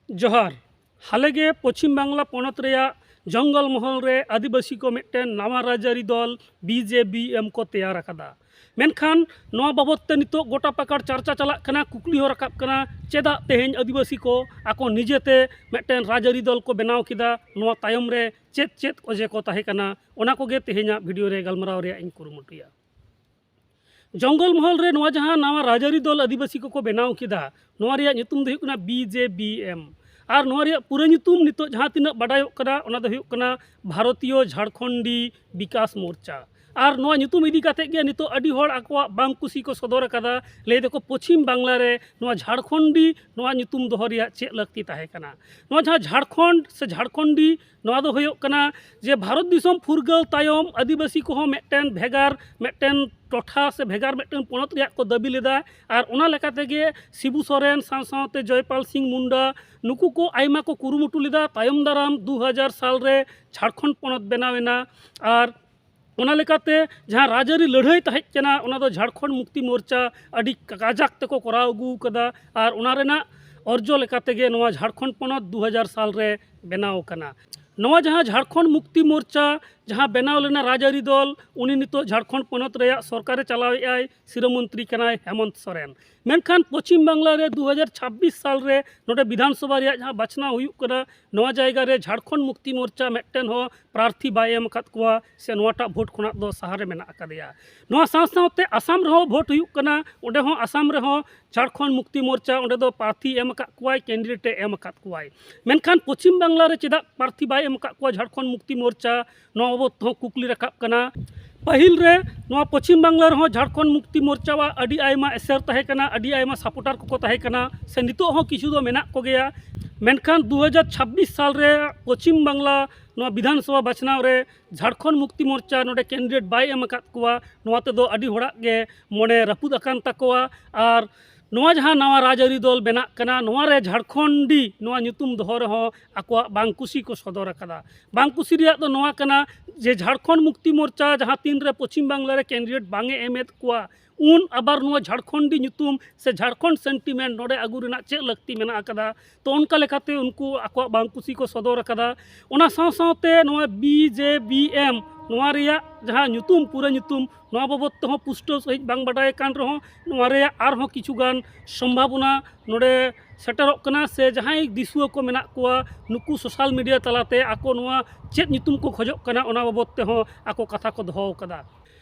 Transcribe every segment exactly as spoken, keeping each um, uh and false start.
ᱡᱚᱦᱟᱨ᱾ ᱦᱟᱞᱮᱜᱮ ᱯᱚᱪᱷᱤᱢ ᱵᱟᱝᱞᱟ ᱯᱚᱱᱚᱛ ᱨᱮᱭᱟᱜ ᱡᱚᱝᱜᱚᱞ ᱢᱚᱦᱚᱞ ᱨᱮ ᱟᱹᱫᱤᱵᱟᱹᱥᱤ ᱠᱚ ᱢᱤᱫᱴᱮᱱ ᱱᱟᱣᱟ ᱨᱟᱡᱽᱟᱹᱨᱤ ᱫᱚᱞ ᱵᱤ ᱡᱮ ᱵᱤ ᱮᱢ ᱠᱚ ᱛᱮᱭᱟᱨ ᱟᱠᱟᱫᱟ᱾ ᱢᱮᱱᱠᱷᱟᱱ ᱱᱚᱣᱟ ᱵᱟᱵᱚᱫ ᱛᱮ ᱱᱤᱛᱚᱜ ᱜᱚᱴᱟ ᱯᱟᱠᱟᱲ ᱪᱟᱨᱪᱟ ᱪᱟᱞᱟᱜ ᱠᱟᱱᱟ, ᱠᱩᱠᱞᱤ ᱦᱚᱸ ᱨᱟᱠᱟᱵ ᱠᱟᱱᱟ, ᱪᱮᱫᱟᱜ ᱛᱮᱦᱮᱧ ᱟᱹᱫᱤᱵᱟᱹᱥᱤ ᱠᱚ ᱟᱠᱚ ᱱᱤᱡᱮᱛᱮ ᱢᱤᱫᱴᱮᱱ ᱨᱟᱡᱽᱟᱹᱨᱤ ᱫᱚᱞ ᱠᱚ ᱵᱮᱱᱟᱣ ᱠᱮᱫᱟ? ᱱᱚᱣᱟ ᱛᱟᱭᱚᱢ ᱨᱮ ᱪᱮᱫ ᱪᱮᱫ ᱚᱡᱮ ᱠᱚ ᱛᱟᱦᱮᱸ ᱠᱟᱱᱟ, ᱚᱱᱟ ᱠᱚᱜᱮ ᱛᱮᱦᱮᱧᱟᱜ ᱵᱷᱤᱰᱤᱭᱳ ᱨᱮ ᱜᱟᱞᱢᱟᱨᱟᱣ ᱨᱮᱭᱟᱜ ᱤᱧ ᱠᱩᱨᱩᱢᱩᱴᱩᱭᱟ᱾ ᱡᱚᱝᱜᱚᱞ ᱢᱚᱦᱚᱞ ᱨᱮ ᱱᱚᱣᱟ ᱡᱟᱦᱟᱸ ᱱᱟᱣᱟ ᱨᱟᱡᱽᱟᱹᱨᱤ ᱫᱚᱞ ᱟᱹᱫᱤᱵᱟᱹᱥᱤ ᱠᱚᱠᱚ ᱵᱮᱱᱟᱣ ᱠᱮᱫᱟ, ᱱᱚᱣᱟ ᱨᱮᱭᱟᱜ ᱧᱩᱛᱩᱢ ᱫᱚ ᱦᱩᱭᱩᱜ ᱠᱟᱱᱟ ᱵᱤ ᱡᱮ ᱵᱤ ᱮᱢ᱾ ᱟᱨ ᱱᱚᱣᱟ ᱨᱮᱭᱟᱜ ᱯᱩᱨᱟᱹ ᱧᱩᱛᱩᱢ ᱱᱤᱛᱚᱜ ᱡᱟᱦᱟᱸ ᱛᱤᱱᱟᱹᱜ ᱵᱟᱰᱟᱭᱚᱜ ᱠᱟᱱᱟ, ᱚᱱᱟ ᱫᱚ ᱦᱩᱭᱩᱜ ᱠᱟᱱᱟ ᱵᱷᱟᱨᱚᱛᱤᱭᱚ ᱡᱷᱟᱲᱠᱷᱚᱸᱰᱤ ᱵᱤᱠᱟᱥ ᱢᱳᱨᱪᱟ᱾ ᱟᱨ ᱱᱚᱣᱟ ᱧᱩᱛᱩᱢ ᱤᱫᱤ ᱠᱟᱛᱮᱫ ᱜᱮ ᱱᱤᱛᱚᱜ ᱟᱹᱰᱤ ᱦᱚᱲ ᱟᱠᱚᱣᱟᱜ ᱵᱟᱝ ᱠᱩᱥᱤ ᱠᱚ ᱥᱚᱫᱚᱨ ᱟᱠᱟᱫᱟ᱾ ᱞᱟᱹᱭ ᱫᱟᱠᱚ, ᱯᱚᱪᱷᱤᱢ ᱵᱟᱝᱞᱟ ᱨᱮ ᱱᱚᱣᱟ ᱡᱷᱟᱲᱠᱷᱚᱸᱰᱤ ᱱᱚᱣᱟ ᱧᱩᱛᱩᱢ ᱫᱚᱦᱚ ᱨᱮᱭᱟᱜ ᱪᱮᱫ ᱞᱟᱹᱠᱛᱤ ᱛᱟᱦᱮᱸ ᱠᱟᱱᱟ? ᱱᱚᱣᱟ ᱡᱟᱦᱟᱸ ᱡᱷᱟᱲᱠᱷᱚᱸᱰ ᱥᱮ ᱡᱷᱟᱲᱠᱷᱚᱸᱰᱤ, ᱱᱚᱣᱟ ᱫᱚ ᱦᱩᱭᱩᱜ ᱠᱟᱱᱟ ᱡᱮ ᱵᱷᱟᱨᱚᱛ ᱫᱤᱥᱚᱢ ᱯᱷᱩᱨᱜᱟᱹᱞ ᱛᱟᱭᱚᱢ ᱟᱹᱫᱤᱵᱟᱹᱥᱤ ᱠᱚᱦᱚᱸ ᱢᱤᱫᱴᱮᱱ ᱵᱷᱮᱜᱟᱨ ᱢᱤᱫᱴᱮᱱ ᱴᱚᱴᱷᱟ ᱥᱮ ᱵᱷᱮᱜᱟᱨ ᱢᱤᱫᱴᱮᱱ ᱯᱚᱱᱚᱛ ᱨᱮᱭᱟᱜ ᱠᱚ ᱫᱟᱹᱵᱤ ᱞᱮᱫᱟ᱾ ᱟᱨ ᱚᱱᱟ ᱞᱮᱠᱟ ᱛᱮᱜᱮ ᱥᱤᱵᱩ ᱥᱚᱨᱮᱱ ᱥᱟᱶ ᱥᱟᱶᱛᱮ ᱡᱚᱭᱯᱟᱞ ᱥᱤᱝ ᱢᱩᱱᱰᱟ, ᱱᱩᱠᱩ ᱠᱚ ᱟᱭᱢᱟ ᱠᱚ ᱠᱩᱨᱩᱢᱩᱴᱩ ᱞᱮᱫᱟ᱾ ᱛᱟᱭᱚᱢ ᱫᱟᱨᱟᱢ ᱫᱩ ᱦᱟᱡᱟᱨ ᱥᱟᱞ ᱨᱮ ᱡᱷᱟᱲᱠᱷᱚᱸᱰ ᱯᱚᱱᱚᱛ ᱵᱮᱱᱟᱣ ᱮᱱᱟ᱾ ᱟᱨ ᱚᱱᱟ ᱞᱮᱠᱟᱛᱮ ᱡᱟᱦᱟᱸ ᱨᱟᱡᱽᱟᱹᱨᱤ ᱞᱟᱹᱲᱦᱟᱹᱭ ᱛᱟᱦᱮᱸ ᱠᱟᱱᱟ, ᱚᱱᱟ ᱫᱚ ᱡᱷᱟᱲᱠᱷᱚᱸᱰ ᱢᱩᱠᱛᱤ ᱢᱳᱨᱪᱟ ᱟᱹᱰᱤ ᱠᱟᱡᱟᱠ ᱛᱮᱠᱚ ᱠᱚᱨᱟᱣ ᱟᱹᱜᱩ ᱠᱟᱫᱟ᱾ ᱟᱨ ᱚᱱᱟ ᱨᱮᱱᱟᱜ ᱚᱨᱡᱚ ᱞᱮᱠᱟ ᱛᱮᱜᱮ ᱱᱚᱣᱟ ᱡᱷᱟᱲᱠᱷᱚᱸᱰ ᱯᱚᱱᱚᱛ ᱫᱩ ᱦᱟᱡᱟᱨ ᱥᱟᱞ ᱨᱮ ᱵᱮᱱᱟᱣ ᱟᱠᱟᱱᱟ᱾ ᱱᱚᱣᱟ ᱡᱟᱦᱟᱸ ᱡᱷᱟᱲᱠᱷᱚᱸᱰ ᱢᱩᱠᱛᱤ ᱢᱳᱨᱪᱟ ᱡᱟᱦᱟᱸ ᱵᱮᱱᱟᱣ ᱞᱮᱱᱟ ᱨᱟᱡᱽᱟᱹᱨᱤ ᱫᱚᱞ, ᱩᱱᱤ ᱱᱤᱛᱚᱜ ᱡᱷᱟᱲᱠᱷᱚᱸᱰ ᱯᱚᱱᱚᱛ ᱨᱮᱭᱟᱜ ᱥᱚᱨᱠᱟᱨᱮ ᱪᱟᱞᱟᱣᱮᱫ ᱟᱭ, ᱥᱤᱨᱟᱹ ᱢᱚᱱᱛᱨᱤ ᱠᱟᱱᱟᱭ ᱦᱮᱢᱚᱱᱛ ᱥᱚᱨᱮᱱ᱾ ᱢᱮᱱᱠᱷᱟᱱ ᱯᱚᱪᱷᱤᱢ ᱵᱟᱝᱞᱟ ᱨᱮ ᱫᱩ ᱦᱟᱡᱟᱨ ᱪᱷᱟᱵᱵᱤᱥ ᱥᱟᱞ ᱨᱮ ᱱᱚᱰᱮ ᱵᱤᱫᱷᱟᱱ ᱥᱚᱵᱷᱟ ᱨᱮᱭᱟᱜ ᱡᱟᱦᱟᱸ ᱵᱟᱪᱷᱱᱟᱣ ᱦᱩᱭᱩᱜ ᱠᱟᱱᱟ, ᱱᱚᱣᱟ ᱡᱟᱭᱜᱟ ᱨᱮ ᱡᱷᱟᱲᱠᱷᱚᱸᱰ ᱢᱩᱠᱛᱤ ᱢᱳᱨᱪᱟ ᱢᱤᱫᱴᱮᱱ ᱦᱚᱸ ᱯᱨᱟᱨᱛᱷᱤ ᱵᱟᱭ ᱮᱢ ᱟᱠᱟᱫ ᱠᱚᱣᱟ, ᱥᱮ ᱱᱚᱣᱟᱴᱟᱜ ᱵᱷᱳᱴ ᱠᱷᱚᱱᱟᱜ ᱫᱚ ᱥᱟᱦᱟ ᱨᱮ ᱢᱮᱱᱟᱜ ᱟᱠᱟᱫᱮᱭᱟ᱾ ᱱᱚᱣᱟ ᱥᱟᱶ ᱥᱟᱶᱛᱮ ᱟᱥᱟᱢ ᱨᱮᱦᱚᱸ ᱵᱷᱳᱴ ᱦᱩᱭᱩᱜ ᱠᱟᱱᱟ, ᱚᱸᱰᱮ ᱦᱚᱸ ᱟᱥᱟᱢ ᱨᱮᱦᱚᱸ ᱡᱷᱟᱲᱠᱷᱚᱸᱰ ᱢᱩᱠᱛᱤ ᱢᱳᱨᱪᱟ ᱚᱸᱰᱮ ᱫᱚ ᱯᱨᱟᱨᱛᱷᱤ ᱮᱢ ᱟᱠᱟᱫ ᱠᱚᱣᱟᱭ, ᱠᱮᱱᱰᱤᱰᱮᱴ ᱮ ᱮᱢ ᱟᱠᱟᱫ ᱠᱚᱣᱟᱭ᱾ ᱢᱮᱱᱠᱷᱟᱱ ᱯᱚᱪᱷᱤᱢ ᱵᱟᱝᱞᱟ ᱨᱮ ᱪᱮᱫᱟᱜ ᱯᱨᱟᱨᱛᱷᱤ ᱵᱟᱭ ᱮᱢ ᱟᱠᱟᱫ ᱠᱚᱣᱟ ᱡᱷᱟᱲᱠᱷᱚᱸᱰ ᱢᱩᱠᱛᱤ ᱢᱳᱨᱪᱟ, ᱱᱚᱣᱟ ᱵᱟᱵᱚᱫ ᱛᱮᱦᱚᱸ ᱠᱩᱠᱞᱤ ᱨᱟᱠᱟᱵ ᱠᱟᱱᱟ᱾ ᱯᱟᱹᱦᱤᱞ ᱨᱮ ᱱᱚᱣᱟ ᱯᱚᱪᱷᱤᱢ ᱵᱟᱝᱞᱟ ᱨᱮᱦᱚᱸ ᱡᱷᱟᱲᱠᱷᱚᱸᱰ ᱢᱩᱠᱛᱤ ᱢᱳᱨᱪᱟᱣᱟᱜ ᱟᱹᱰᱤ ᱟᱭᱢᱟ ᱮᱥᱮᱨ ᱛᱟᱦᱮᱸ ᱠᱟᱱᱟ, ᱟᱹᱰᱤ ᱟᱭᱢᱟ ᱥᱟᱯᱳᱨᱴᱟᱨ ᱠᱚᱠᱚ ᱛᱟᱦᱮᱸ ᱠᱟᱱᱟ, ᱥᱮ ᱱᱤᱛᱚᱜ ᱦᱚᱸ ᱠᱤᱪᱷᱩ ᱫᱚ ᱢᱮᱱᱟᱜ ᱠᱚᱜᱮᱭᱟ᱾ ᱢᱮᱱᱠᱷᱟᱱ ᱫᱩ ᱦᱟᱡᱟᱨ ᱪᱷᱟᱵᱵᱤᱥ ᱥᱟᱞ ᱨᱮ ᱯᱚᱪᱷᱤᱢ ᱵᱟᱝᱞᱟ ᱱᱚᱣᱟ ᱵᱤᱫᱷᱟᱱ ᱥᱚᱵᱷᱟ ᱵᱟᱪᱷᱱᱟᱣ ᱨᱮ ᱡᱷᱟᱲᱠᱷᱚᱸᱰ ᱢᱩᱠᱛᱤ ᱢᱳᱨᱪᱟ ᱱᱚᱰᱮ ᱠᱮᱱᱰᱤᱰᱮᱴ ᱵᱟᱭ ᱮᱢ ᱟᱠᱟᱫ ᱠᱚᱣᱟ᱾ ᱱᱚᱣᱟ ᱛᱮᱫᱚ ᱟᱹᱰᱤ ᱦᱚᱲᱟᱜ ᱜᱮ ᱢᱚᱱᱮ ᱨᱟᱹᱯᱩᱫ ᱟᱠᱟᱱ ᱛᱟᱠᱚᱣᱟ᱾ ᱟᱨ ᱱᱚᱣᱟ ᱡᱟᱦᱟᱸ ᱱᱟᱣᱟ ᱨᱟᱡᱽᱟᱹᱨᱤ ᱫᱚᱞ ᱵᱮᱱᱟᱜ ᱠᱟᱱᱟ, ᱱᱚᱣᱟ ᱨᱮ ᱡᱷᱟᱲᱠᱷᱚᱸᱰᱤ ᱱᱚᱣᱟ ᱧᱩᱛᱩᱢ ᱫᱚᱦᱚ ᱨᱮᱦᱚᱸ ᱟᱠᱚᱣᱟᱜ ᱵᱟᱝ ᱠᱩᱥᱤ ᱠᱚ ᱥᱚᱫᱚᱨ ᱟᱠᱟᱫᱟ᱾ ᱵᱟᱝ ᱠᱩᱥᱤ ᱨᱮᱭᱟᱜ ᱫᱚ ᱱᱚᱣᱟ ᱠᱟᱱᱟ ᱡᱮ ᱡᱷᱟᱲᱠᱷᱚᱸᱰ ᱢᱩᱠᱛᱤ ᱢᱳᱨᱪᱟ ᱡᱟᱦᱟᱸ ᱛᱤᱱ ᱨᱮ ᱯᱚᱪᱷᱤᱢ ᱵᱟᱝᱞᱟ ᱨᱮ ᱠᱮᱱᱰᱤᱰᱮᱴ ᱵᱟᱝ ᱮ ᱮᱢᱮᱫ ᱠᱚᱣᱟ, ᱩᱱ ᱟᱵᱟᱨ ᱱᱚᱣᱟ ᱡᱷᱟᱲᱠᱷᱚᱸᱰᱤ ᱧᱩᱛᱩᱢ ᱥᱮ ᱡᱷᱟᱲᱠᱷᱚᱸᱰ sentiment ᱱᱚᱰᱮ ᱟᱹᱜᱩ ᱨᱮᱱᱟᱜ ᱪᱮᱫ ᱞᱟᱹᱠᱛᱤ ᱢᱮᱱᱟᱜ ᱟᱠᱟᱫᱟ? ᱛᱚ, ᱚᱱᱠᱟ ᱞᱮᱠᱟᱛᱮ ᱩᱱᱠᱩ ᱟᱠᱚᱣᱟᱜ ᱵᱟᱝ ᱠᱩᱥᱤ ᱠᱚ ᱥᱚᱫᱚᱨ ᱟᱠᱟᱫᱟ᱾ ᱚᱱᱟ ᱥᱟᱶ ᱥᱟᱶᱛᱮ ᱱᱚᱣᱟ B J B M, ᱱᱚᱣᱟ ᱨᱮᱭᱟᱜ ᱡᱟᱦᱟᱸ ᱧᱩᱛᱩᱢ, ᱯᱩᱨᱟᱹ ᱧᱩᱛᱩᱢ, ᱱᱚᱣᱟ ᱵᱟᱵᱚᱫ ᱛᱮᱦᱚᱸ ᱯᱩᱥᱴᱟᱹᱣ ᱥᱟᱺᱦᱤᱡ ᱵᱟᱝ ᱵᱟᱰᱟᱭ ᱟᱠᱟᱱ ᱨᱮᱦᱚᱸ, ᱱᱚᱣᱟ ᱨᱮᱭᱟᱜ ᱟᱨᱦᱚᱸ ᱠᱤᱪᱷᱩ ᱜᱟᱱ ᱥᱚᱢᱵᱷᱟᱵᱚᱱᱟ ᱱᱚᱰᱮ ᱥᱮᱴᱮᱨᱚᱜ ᱠᱟᱱᱟ, ᱥᱮ ᱡᱟᱦᱟᱸᱭ ᱫᱤᱥᱩᱣᱟᱹ ᱠᱚ ᱢᱮᱱᱟᱜ ᱠᱚᱣᱟ, ᱱᱩᱠᱩ social media ᱛᱟᱞᱟᱛᱮ ᱟᱠᱚ ᱱᱚᱣᱟ ᱪᱮᱫ ᱧᱩᱛᱩᱢ ᱠᱚ ᱠᱷᱚᱡᱚᱜ ᱠᱟᱱᱟ, ᱚᱱᱟ ᱵᱟᱵᱚᱫ ᱛᱮᱦᱚᱸ ᱟᱠᱚ ᱠᱟᱛᱷᱟ ᱠᱚ ᱫᱚᱦᱚ ᱟᱠᱟᱫᱟ᱾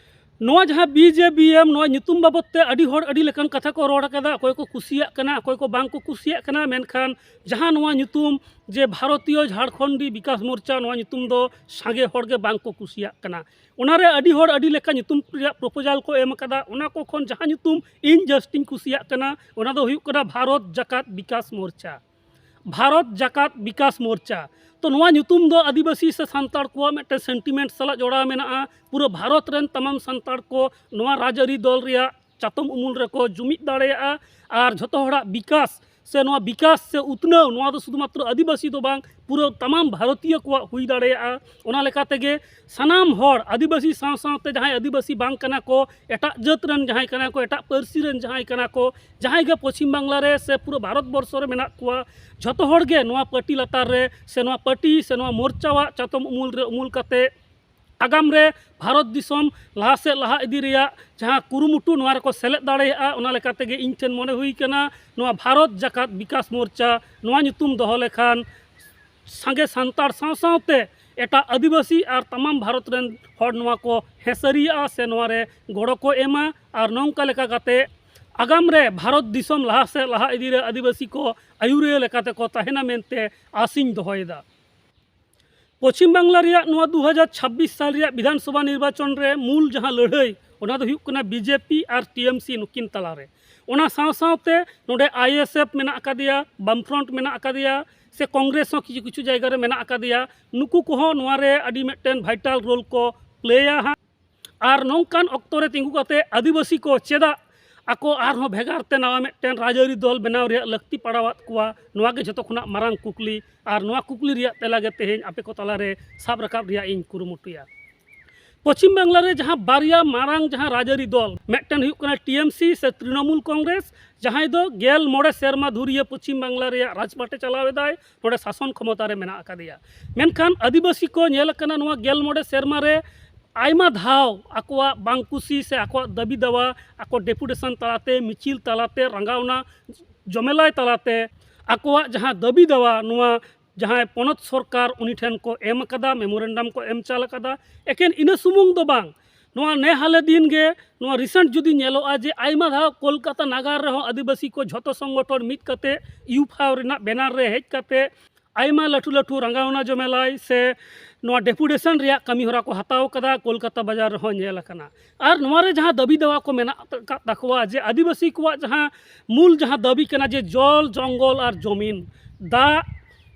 ᱱᱚᱣᱟ ᱡᱟᱦᱟᱸ B J B M, ᱱᱚᱣᱟ ᱧᱩᱛᱩᱢ ᱵᱟᱵᱚᱫ ᱛᱮ ᱟᱹᱰᱤ ᱦᱚᱲ ᱟᱹᱰᱤ ᱞᱮᱠᱟᱱ ᱠᱟᱛᱷᱟ ᱠᱚ ᱨᱚᱲ ᱟᱠᱟᱫᱟ᱾ ᱚᱠᱚᱭ ᱠᱚ ᱠᱩᱥᱤᱭᱟᱜ ᱠᱟᱱᱟ, ᱚᱠᱚᱭ ᱠᱚ ᱵᱟᱝ ᱠᱚ ᱠᱩᱥᱤᱭᱟᱜ ᱠᱟᱱᱟ, ᱢᱮᱱᱠᱷᱟᱱ ᱡᱟᱦᱟᱸ ᱱᱚᱣᱟ ᱧᱩᱛᱩᱢ ᱡᱮ ᱵᱷᱟᱨᱚᱛᱤᱭᱚ ᱡᱷᱟᱲᱠᱷᱚᱸᱰᱤ ᱵᱤᱠᱟᱥ ᱢᱳᱨᱪᱟ, ᱱᱚᱣᱟ ᱧᱩᱛᱩᱢ ᱫᱚ ᱥᱟᱸᱜᱮ ᱦᱚᱲ ᱜᱮ ᱵᱟᱝ ᱠᱚ ᱠᱩᱥᱤᱭᱟᱜ ᱠᱟᱱᱟ᱾ ᱚᱱᱟᱨᱮ ᱟᱹᱰᱤ ᱦᱚᱲ ᱟᱹᱰᱤ ᱞᱮᱠᱟ ᱧᱩᱛᱩᱢ ᱨᱮᱭᱟᱜ proposal ᱠᱚ ᱮᱢ ᱟᱠᱟᱫᱟ᱾ ᱚᱱᱟ ᱠᱚ ᱠᱷᱚᱱ ᱡᱟᱦᱟᱸ ᱧᱩᱛᱩᱢ ᱤᱧ ᱡᱟᱹᱥᱛᱤᱧ ᱠᱩᱥᱤᱭᱟᱜ ᱠᱟᱱᱟ, ᱚᱱᱟ ᱫᱚ ᱦᱩᱭᱩᱜ ᱠᱟᱱᱟ ᱵᱷᱟᱨᱚᱛ ᱡᱟᱠᱟᱛ ᱵᱤᱠᱟᱥ ᱢᱳᱨᱪᱟ᱾ ᱵᱷᱟᱨᱚᱛ ᱡᱟᱠᱟᱛ ᱵᱤᱠᱟᱥ ᱢᱳᱨᱪᱟ᱾ ᱛᱚ, ᱱᱚᱣᱟ ᱧᱩᱛᱩᱢ ᱫᱚ ᱟᱹᱫᱤᱵᱟᱹᱥᱤ ᱥᱮ ᱥᱟᱱᱛᱟᱲ ᱠᱚᱣᱟᱜ ᱢᱤᱫᱴᱮᱱ sentiment ᱥᱟᱞᱟᱜ ᱡᱚᱲᱟᱣ ᱢᱮᱱᱟᱜᱼᱟ᱾ ᱯᱩᱨᱟᱹ ᱵᱷᱟᱨᱚᱛ ᱨᱮᱱ ᱛᱟᱢᱟᱢ ᱥᱟᱱᱛᱟᱲ ᱠᱚ ᱱᱚᱣᱟ ᱨᱟᱡᱽᱟᱹᱨᱤ ᱫᱚᱞ ᱨᱮᱭᱟᱜ ᱪᱟᱛᱚᱢ ᱩᱢᱩᱞ ᱨᱮᱠᱚ ᱡᱩᱢᱤᱫ ᱫᱟᱲᱮᱭᱟᱜᱼᱟ᱾ ᱟᱨ ᱡᱷᱚᱛᱚ ᱦᱚᱲᱟᱜ ᱵᱤᱠᱟᱥ ᱥᱮ ᱱᱚᱣᱟ ᱵᱤᱠᱟᱥ ᱥᱮ ᱩᱛᱱᱟᱹᱣ, ᱱᱚᱣᱟ ᱫᱚ ᱥᱩᱫᱷᱩ ᱢᱟᱛᱨᱚ ᱟᱹᱫᱤᱵᱟᱹᱥᱤ ᱫᱚ ᱵᱟᱝ, ᱯᱩᱨᱟᱹ ᱛᱟᱢᱟᱢ ᱵᱷᱟᱨᱚᱛᱤᱭᱚ ᱠᱚᱣᱟᱜ ᱦᱩᱭ ᱫᱟᱲᱮᱭᱟᱜᱼᱟ᱾ ᱚᱱᱟ ᱞᱮᱠᱟ ᱛᱮᱜᱮ ᱥᱟᱱᱟᱢ ᱦᱚᱲ, ᱟᱹᱫᱤᱵᱟᱹᱥᱤ ᱥᱟᱶ ᱥᱟᱶᱛᱮ ᱡᱟᱦᱟᱸᱭ ᱟᱹᱫᱤᱵᱟᱹᱥᱤ ᱵᱟᱝ ᱠᱟᱱᱟ ᱠᱚ, ᱮᱴᱟᱜ ᱡᱟᱹᱛ ᱨᱮᱱ ᱡᱟᱦᱟᱸᱭ ᱠᱟᱱᱟ ᱠᱚ, ᱮᱴᱟᱜ ᱯᱟᱹᱨᱥᱤ ᱨᱮᱱ ᱡᱟᱦᱟᱸᱭ ᱠᱟᱱᱟ ᱠᱚ, ᱡᱟᱦᱟᱸᱭ ᱜᱮ ᱯᱚᱪᱷᱤᱢ ᱵᱟᱝᱞᱟ ᱨᱮ ᱥᱮ ᱯᱩᱨᱟᱹ ᱵᱷᱟᱨᱚᱛ ᱵᱚᱨᱥᱚ ᱨᱮ ᱢᱮᱱᱟᱜ ᱠᱚᱣᱟ, ᱡᱷᱚᱛᱚ ᱦᱚᱲ ᱜᱮ ᱱᱚᱣᱟ ᱯᱟᱹᱴᱤ ᱞᱟᱛᱟᱨ ᱨᱮ ᱥᱮ ᱱᱚᱣᱟ ᱯᱟᱹᱴᱤ ᱥᱮ ᱱᱚᱣᱟ ᱢᱳᱨᱪᱟᱣᱟᱜ ᱪᱟᱛᱚᱢ ᱩᱢᱩᱞ ᱨᱮ ᱩᱢᱩᱞ ᱠᱟᱛᱮ ᱟᱜᱟᱢ ᱨᱮ ᱵᱷᱟᱨᱚᱛ ᱫᱤᱥᱚᱢ ᱞᱟᱦᱟ ᱥᱮᱫ ᱞᱟᱦᱟ ᱤᱫᱤ ᱨᱮᱭᱟᱜ ᱡᱟᱦᱟᱸ ᱠᱩᱨᱩᱢᱩᱴᱩ, ᱱᱚᱣᱟ ᱨᱮᱠᱚ ᱥᱮᱞᱮᱫ ᱫᱟᱲᱮᱭᱟᱜᱼᱟ᱾ ᱚᱱᱟ ᱞᱮᱠᱟ ᱛᱮᱜᱮ ᱤᱧ ᱴᱷᱮᱱ ᱢᱚᱱᱮ ᱦᱩᱭ ᱠᱟᱱᱟ, ᱱᱚᱣᱟ ᱵᱷᱟᱨᱚᱛ ᱡᱟᱠᱟᱛ ᱵᱤᱠᱟᱥ ᱢᱳᱨᱪᱟ, ᱱᱚᱣᱟ ᱧᱩᱛᱩᱢ ᱫᱚᱦᱚ ᱞᱮᱠᱷᱟᱱ ᱥᱟᱸᱜᱮ ᱥᱟᱱᱛᱟᱲ ᱥᱟᱶ ᱥᱟᱶᱛᱮ ᱮᱴᱟᱜ ᱟᱹᱫᱤᱵᱟᱹᱥᱤ ᱟᱨ ᱛᱟᱢᱟᱢ ᱵᱷᱟᱨᱚᱛ ᱨᱮᱱ ᱦᱚᱲ ᱱᱚᱣᱟ ᱠᱚ ᱦᱮᱸᱥᱟᱹᱨᱤᱭᱟᱜᱼᱟ ᱥᱮ ᱱᱚᱣᱟ ᱨᱮ ᱜᱚᱲᱚ ᱠᱚ ᱮᱢᱟ᱾ ᱟᱨ ᱱᱚᱝᱠᱟ ᱞᱮᱠᱟ ᱠᱟᱛᱮ ᱟᱜᱟᱢ ᱨᱮ ᱵᱷᱟᱨᱚᱛ ᱫᱤᱥᱚᱢ ᱞᱟᱦᱟ ᱥᱮᱫ ᱞᱟᱦᱟ ᱤᱫᱤ ᱨᱮ ᱟᱹᱫᱤᱵᱟᱹᱥᱤ ᱠᱚ ᱟᱹᱭᱩᱨᱤᱭᱟᱹ ᱞᱮᱠᱟᱛᱮ ᱠᱚ ᱛᱟᱦᱮᱱᱟ ᱢᱮᱱᱛᱮ ᱟᱥᱤᱧ ᱫᱚᱦᱚᱭᱮᱫᱟ᱾ ᱯᱚᱪᱷᱤᱢ ᱵᱟᱝᱞᱟ ᱨᱮᱭᱟᱜ ᱱᱚᱣᱟ ᱫᱩ ᱦᱟᱡᱟᱨ ᱪᱷᱟᱵᱵᱤᱥ ᱥᱟᱞ ᱨᱮᱭᱟᱜ ᱵᱤᱫᱷᱟᱱ ᱥᱚᱵᱷᱟ ᱱᱤᱨᱵᱟᱪᱚᱱ ᱨᱮ ᱢᱩᱞ ᱡᱟᱦᱟᱸ ᱞᱟᱹᱲᱦᱟᱹᱭ, ᱚᱱᱟ ᱫᱚ ᱦᱩᱭᱩᱜ ᱠᱟᱱᱟ B J P ᱟᱨ T M C ᱱᱩᱠᱤᱱ ᱛᱟᱞᱟᱨᱮ᱾ ᱚᱱᱟ ᱥᱟᱶ ᱥᱟᱶᱛᱮ ᱱᱚᱰᱮ I S F ᱢᱮᱱᱟᱜ ᱟᱠᱟᱫᱮᱭᱟ, ᱵᱟᱢᱯᱷᱨᱚᱱᱴ ᱢᱮᱱᱟᱜ ᱟᱠᱟᱫᱮᱭᱟ, ᱥᱮ ᱠᱚᱝᱜᱨᱮᱥ ᱦᱚᱸ ᱠᱤᱪᱷᱩ ᱠᱤᱪᱷᱩ ᱡᱟᱭᱜᱟ ᱨᱮ ᱢᱮᱱᱟᱜ ᱟᱠᱟᱫᱮᱭᱟ᱾ ᱱᱩᱠᱩ ᱠᱚᱦᱚᱸ ᱱᱚᱣᱟ ᱨᱮ ᱟᱹᱰᱤ ᱢᱤᱫᱴᱮᱱ vital role ᱠᱚ ᱯᱞᱮᱭᱟ ᱦᱟᱸᱜ᱾ ᱟᱨ ᱱᱚᱝᱠᱟᱱ ᱚᱠᱛᱚ ᱨᱮ ᱛᱤᱸᱜᱩ ᱠᱟᱛᱮ ᱟᱹᱫᱤᱵᱟᱹᱥᱤ ᱠᱚ ᱪᱮᱫᱟᱜ ᱟᱠᱚ ᱟᱨᱦᱚᱸ ᱵᱷᱮᱜᱟᱨ ᱛᱮ ᱱᱟᱣᱟ ᱢᱤᱫᱴᱮᱱ ᱨᱟᱡᱽᱟᱹᱨᱤ ᱫᱚᱞ ᱵᱮᱱᱟᱣ ᱨᱮᱭᱟᱜ ᱞᱟᱹᱠᱛᱤ ᱯᱟᱲᱟᱣᱟᱫ ᱠᱚᱣᱟ? ᱱᱚᱣᱟ ᱜᱮ ᱡᱷᱚᱛᱚ ᱠᱷᱚᱱᱟᱜ ᱢᱟᱨᱟᱝ ᱠᱩᱠᱞᱤ᱾ ᱟᱨ ᱱᱚᱣᱟ ᱠᱩᱠᱞᱤ ᱨᱮᱭᱟᱜ ᱛᱮᱞᱟ ᱜᱮ ᱛᱮᱦᱮᱧ ᱟᱯᱮ ᱠᱚ ᱛᱟᱞᱟᱨᱮ ᱥᱟᱵ ᱨᱟᱠᱟᱵ ᱨᱮᱭᱟᱜ ᱤᱧ ᱠᱩᱨᱩᱢᱩᱴᱩᱭᱟ᱾ ᱯᱚᱪᱷᱤᱢ ᱵᱟᱝᱞᱟ ᱨᱮ ᱡᱟᱦᱟᱸ ᱵᱟᱨᱭᱟ ᱢᱟᱨᱟᱝ ᱡᱟᱦᱟᱸ ᱨᱟᱡᱽᱟᱹᱨᱤ ᱫᱚᱞ, ᱢᱤᱫᱴᱮᱱ ᱦᱩᱭᱩᱜ ᱠᱟᱱᱟ ᱴᱤ ᱮᱢ ᱥᱤ ᱥᱮ ᱛᱨᱤᱱᱚᱢᱩᱞ ᱠᱚᱝᱜᱨᱮᱥ, ᱡᱟᱦᱟᱸᱭ ᱫᱚ ᱜᱮᱞ ᱢᱚᱬᱮ ᱥᱮᱨᱢᱟ ᱫᱷᱩᱨᱤᱭᱟᱹ ᱯᱚᱪᱷᱤᱢ ᱵᱟᱝᱞᱟ ᱨᱮᱭᱟᱜ ᱨᱟᱡᱽᱯᱟᱴᱮ ᱪᱟᱞᱟᱣ ᱮᱫᱟᱭ, ᱱᱚᱰᱮ ᱥᱟᱥᱚᱱ ᱠᱷᱚᱢᱚᱛᱟ ᱨᱮ ᱢᱮᱱᱟᱜ ᱟᱠᱟᱫᱮᱭᱟ᱾ ᱢᱮᱱᱠᱷᱟᱱ ᱟᱹᱫᱤᱵᱟᱹᱥᱤ ᱠᱚ ᱧᱮᱞ ᱟᱠᱟᱱᱟ ᱱᱚᱣᱟ ᱜᱮᱞ ᱢᱚᱬᱮ ᱥᱮᱨᱢᱟ ᱨᱮ ᱟᱭᱢᱟ ᱫᱷᱟᱣ ᱟᱠᱚᱣᱟᱜ ᱵᱟᱝ ᱠᱩᱥᱤ ᱥᱮ ᱟᱠᱚᱣᱟᱜ ᱫᱟᱹᱵᱤ ᱫᱟᱣᱟ ᱟᱠᱚ ᱰᱮᱯᱩᱴᱮᱥᱚᱱ ᱛᱟᱞᱟᱛᱮ, ᱢᱤᱪᱷᱤᱞ ᱛᱟᱞᱟᱛᱮ, ᱨᱟᱸᱜᱟᱣᱱᱟ ᱡᱚᱢᱮᱞᱟᱭ ᱛᱟᱞᱟᱛᱮ ᱟᱠᱚᱣᱟᱜ ᱡᱟᱦᱟᱸ ᱫᱟᱹᱵᱤ ᱫᱟᱣᱟ ᱱᱚᱣᱟ ᱡᱟᱦᱟᱸᱭ ᱯᱚᱱᱚᱛ ᱥᱚᱨᱠᱟᱨ ᱩᱱᱤ ᱴᱷᱮᱱ ᱠᱚ ᱮᱢ ᱟᱠᱟᱫᱟ, ᱢᱮᱢᱳᱨᱮᱱᱰᱟᱢ ᱠᱚ ᱮᱢ ᱪᱟᱞ ᱟᱠᱟᱫᱟ᱾ ᱮᱠᱮᱱ ᱤᱱᱟᱹ ᱥᱩᱢᱩᱝ ᱫᱚ ᱵᱟᱝ, ᱱᱚᱣᱟ ᱱᱮ ᱦᱟᱞᱮ ᱫᱤᱱ ᱜᱮ ᱱᱚᱣᱟ ᱨᱤᱥᱮᱱᱴ ᱡᱩᱫᱤ ᱧᱮᱞᱚᱜᱼᱟ ᱡᱮ ᱟᱭᱢᱟ ᱫᱷᱟᱣ ᱠᱳᱞᱠᱟᱛᱟ ᱱᱟᱜᱟᱨ ᱨᱮᱦᱚᱸ ᱟᱹᱫᱤᱵᱟᱹᱥᱤ ᱠᱚ ᱡᱷᱚᱛᱚ ᱥᱚᱝᱜᱚᱴᱷᱚᱱ ᱢᱤᱫ ᱠᱟᱛᱮ ᱭᱩᱯᱷᱟᱣ ᱨᱮᱱᱟᱜ ᱵᱮᱱᱟᱨ ᱨᱮ ᱦᱮᱡ ᱠᱟᱛᱮ ᱟᱭᱢᱟ ᱞᱟᱹᱴᱩ ᱞᱟᱹᱴᱩ ᱨᱟᱸᱜᱟᱣᱱᱟ ᱡᱚᱢᱮᱞᱟᱭ ᱥᱮ ᱱᱚᱣᱟ ᱰᱮᱯᱩᱴᱮᱥᱚᱱ ᱨᱮᱭᱟᱜ ᱠᱟᱹᱢᱤ ᱦᱚᱨᱟ ᱠᱚ ᱦᱟᱛᱟᱣ ᱠᱟᱫᱟ, ᱠᱳᱞᱠᱟᱛᱟ ᱵᱟᱡᱟᱨ ᱨᱮᱦᱚᱸ ᱧᱮᱞ ᱟᱠᱟᱱᱟ᱾ ᱟᱨ ᱱᱚᱣᱟ ᱨᱮ ᱡᱟᱦᱟᱸ ᱫᱟᱹᱵᱤ ᱫᱟᱣᱟ ᱠᱚ ᱢᱮᱱᱟᱜ ᱟᱠᱟᱫ ᱛᱟᱠᱚᱣᱟ ᱡᱮ ᱟᱹᱫᱤᱵᱟᱹᱥᱤ ᱠᱚᱣᱟᱜ ᱡᱟᱦᱟᱸ ᱢᱩᱞ ᱡᱟᱦᱟᱸ ᱫᱟᱹᱵᱤ ᱠᱟᱱᱟ ᱡᱮ ᱡᱚᱞ, ᱡᱚᱝᱜᱚᱞ ᱟᱨ ᱡᱚᱢᱤᱱ, ᱫᱟᱜ,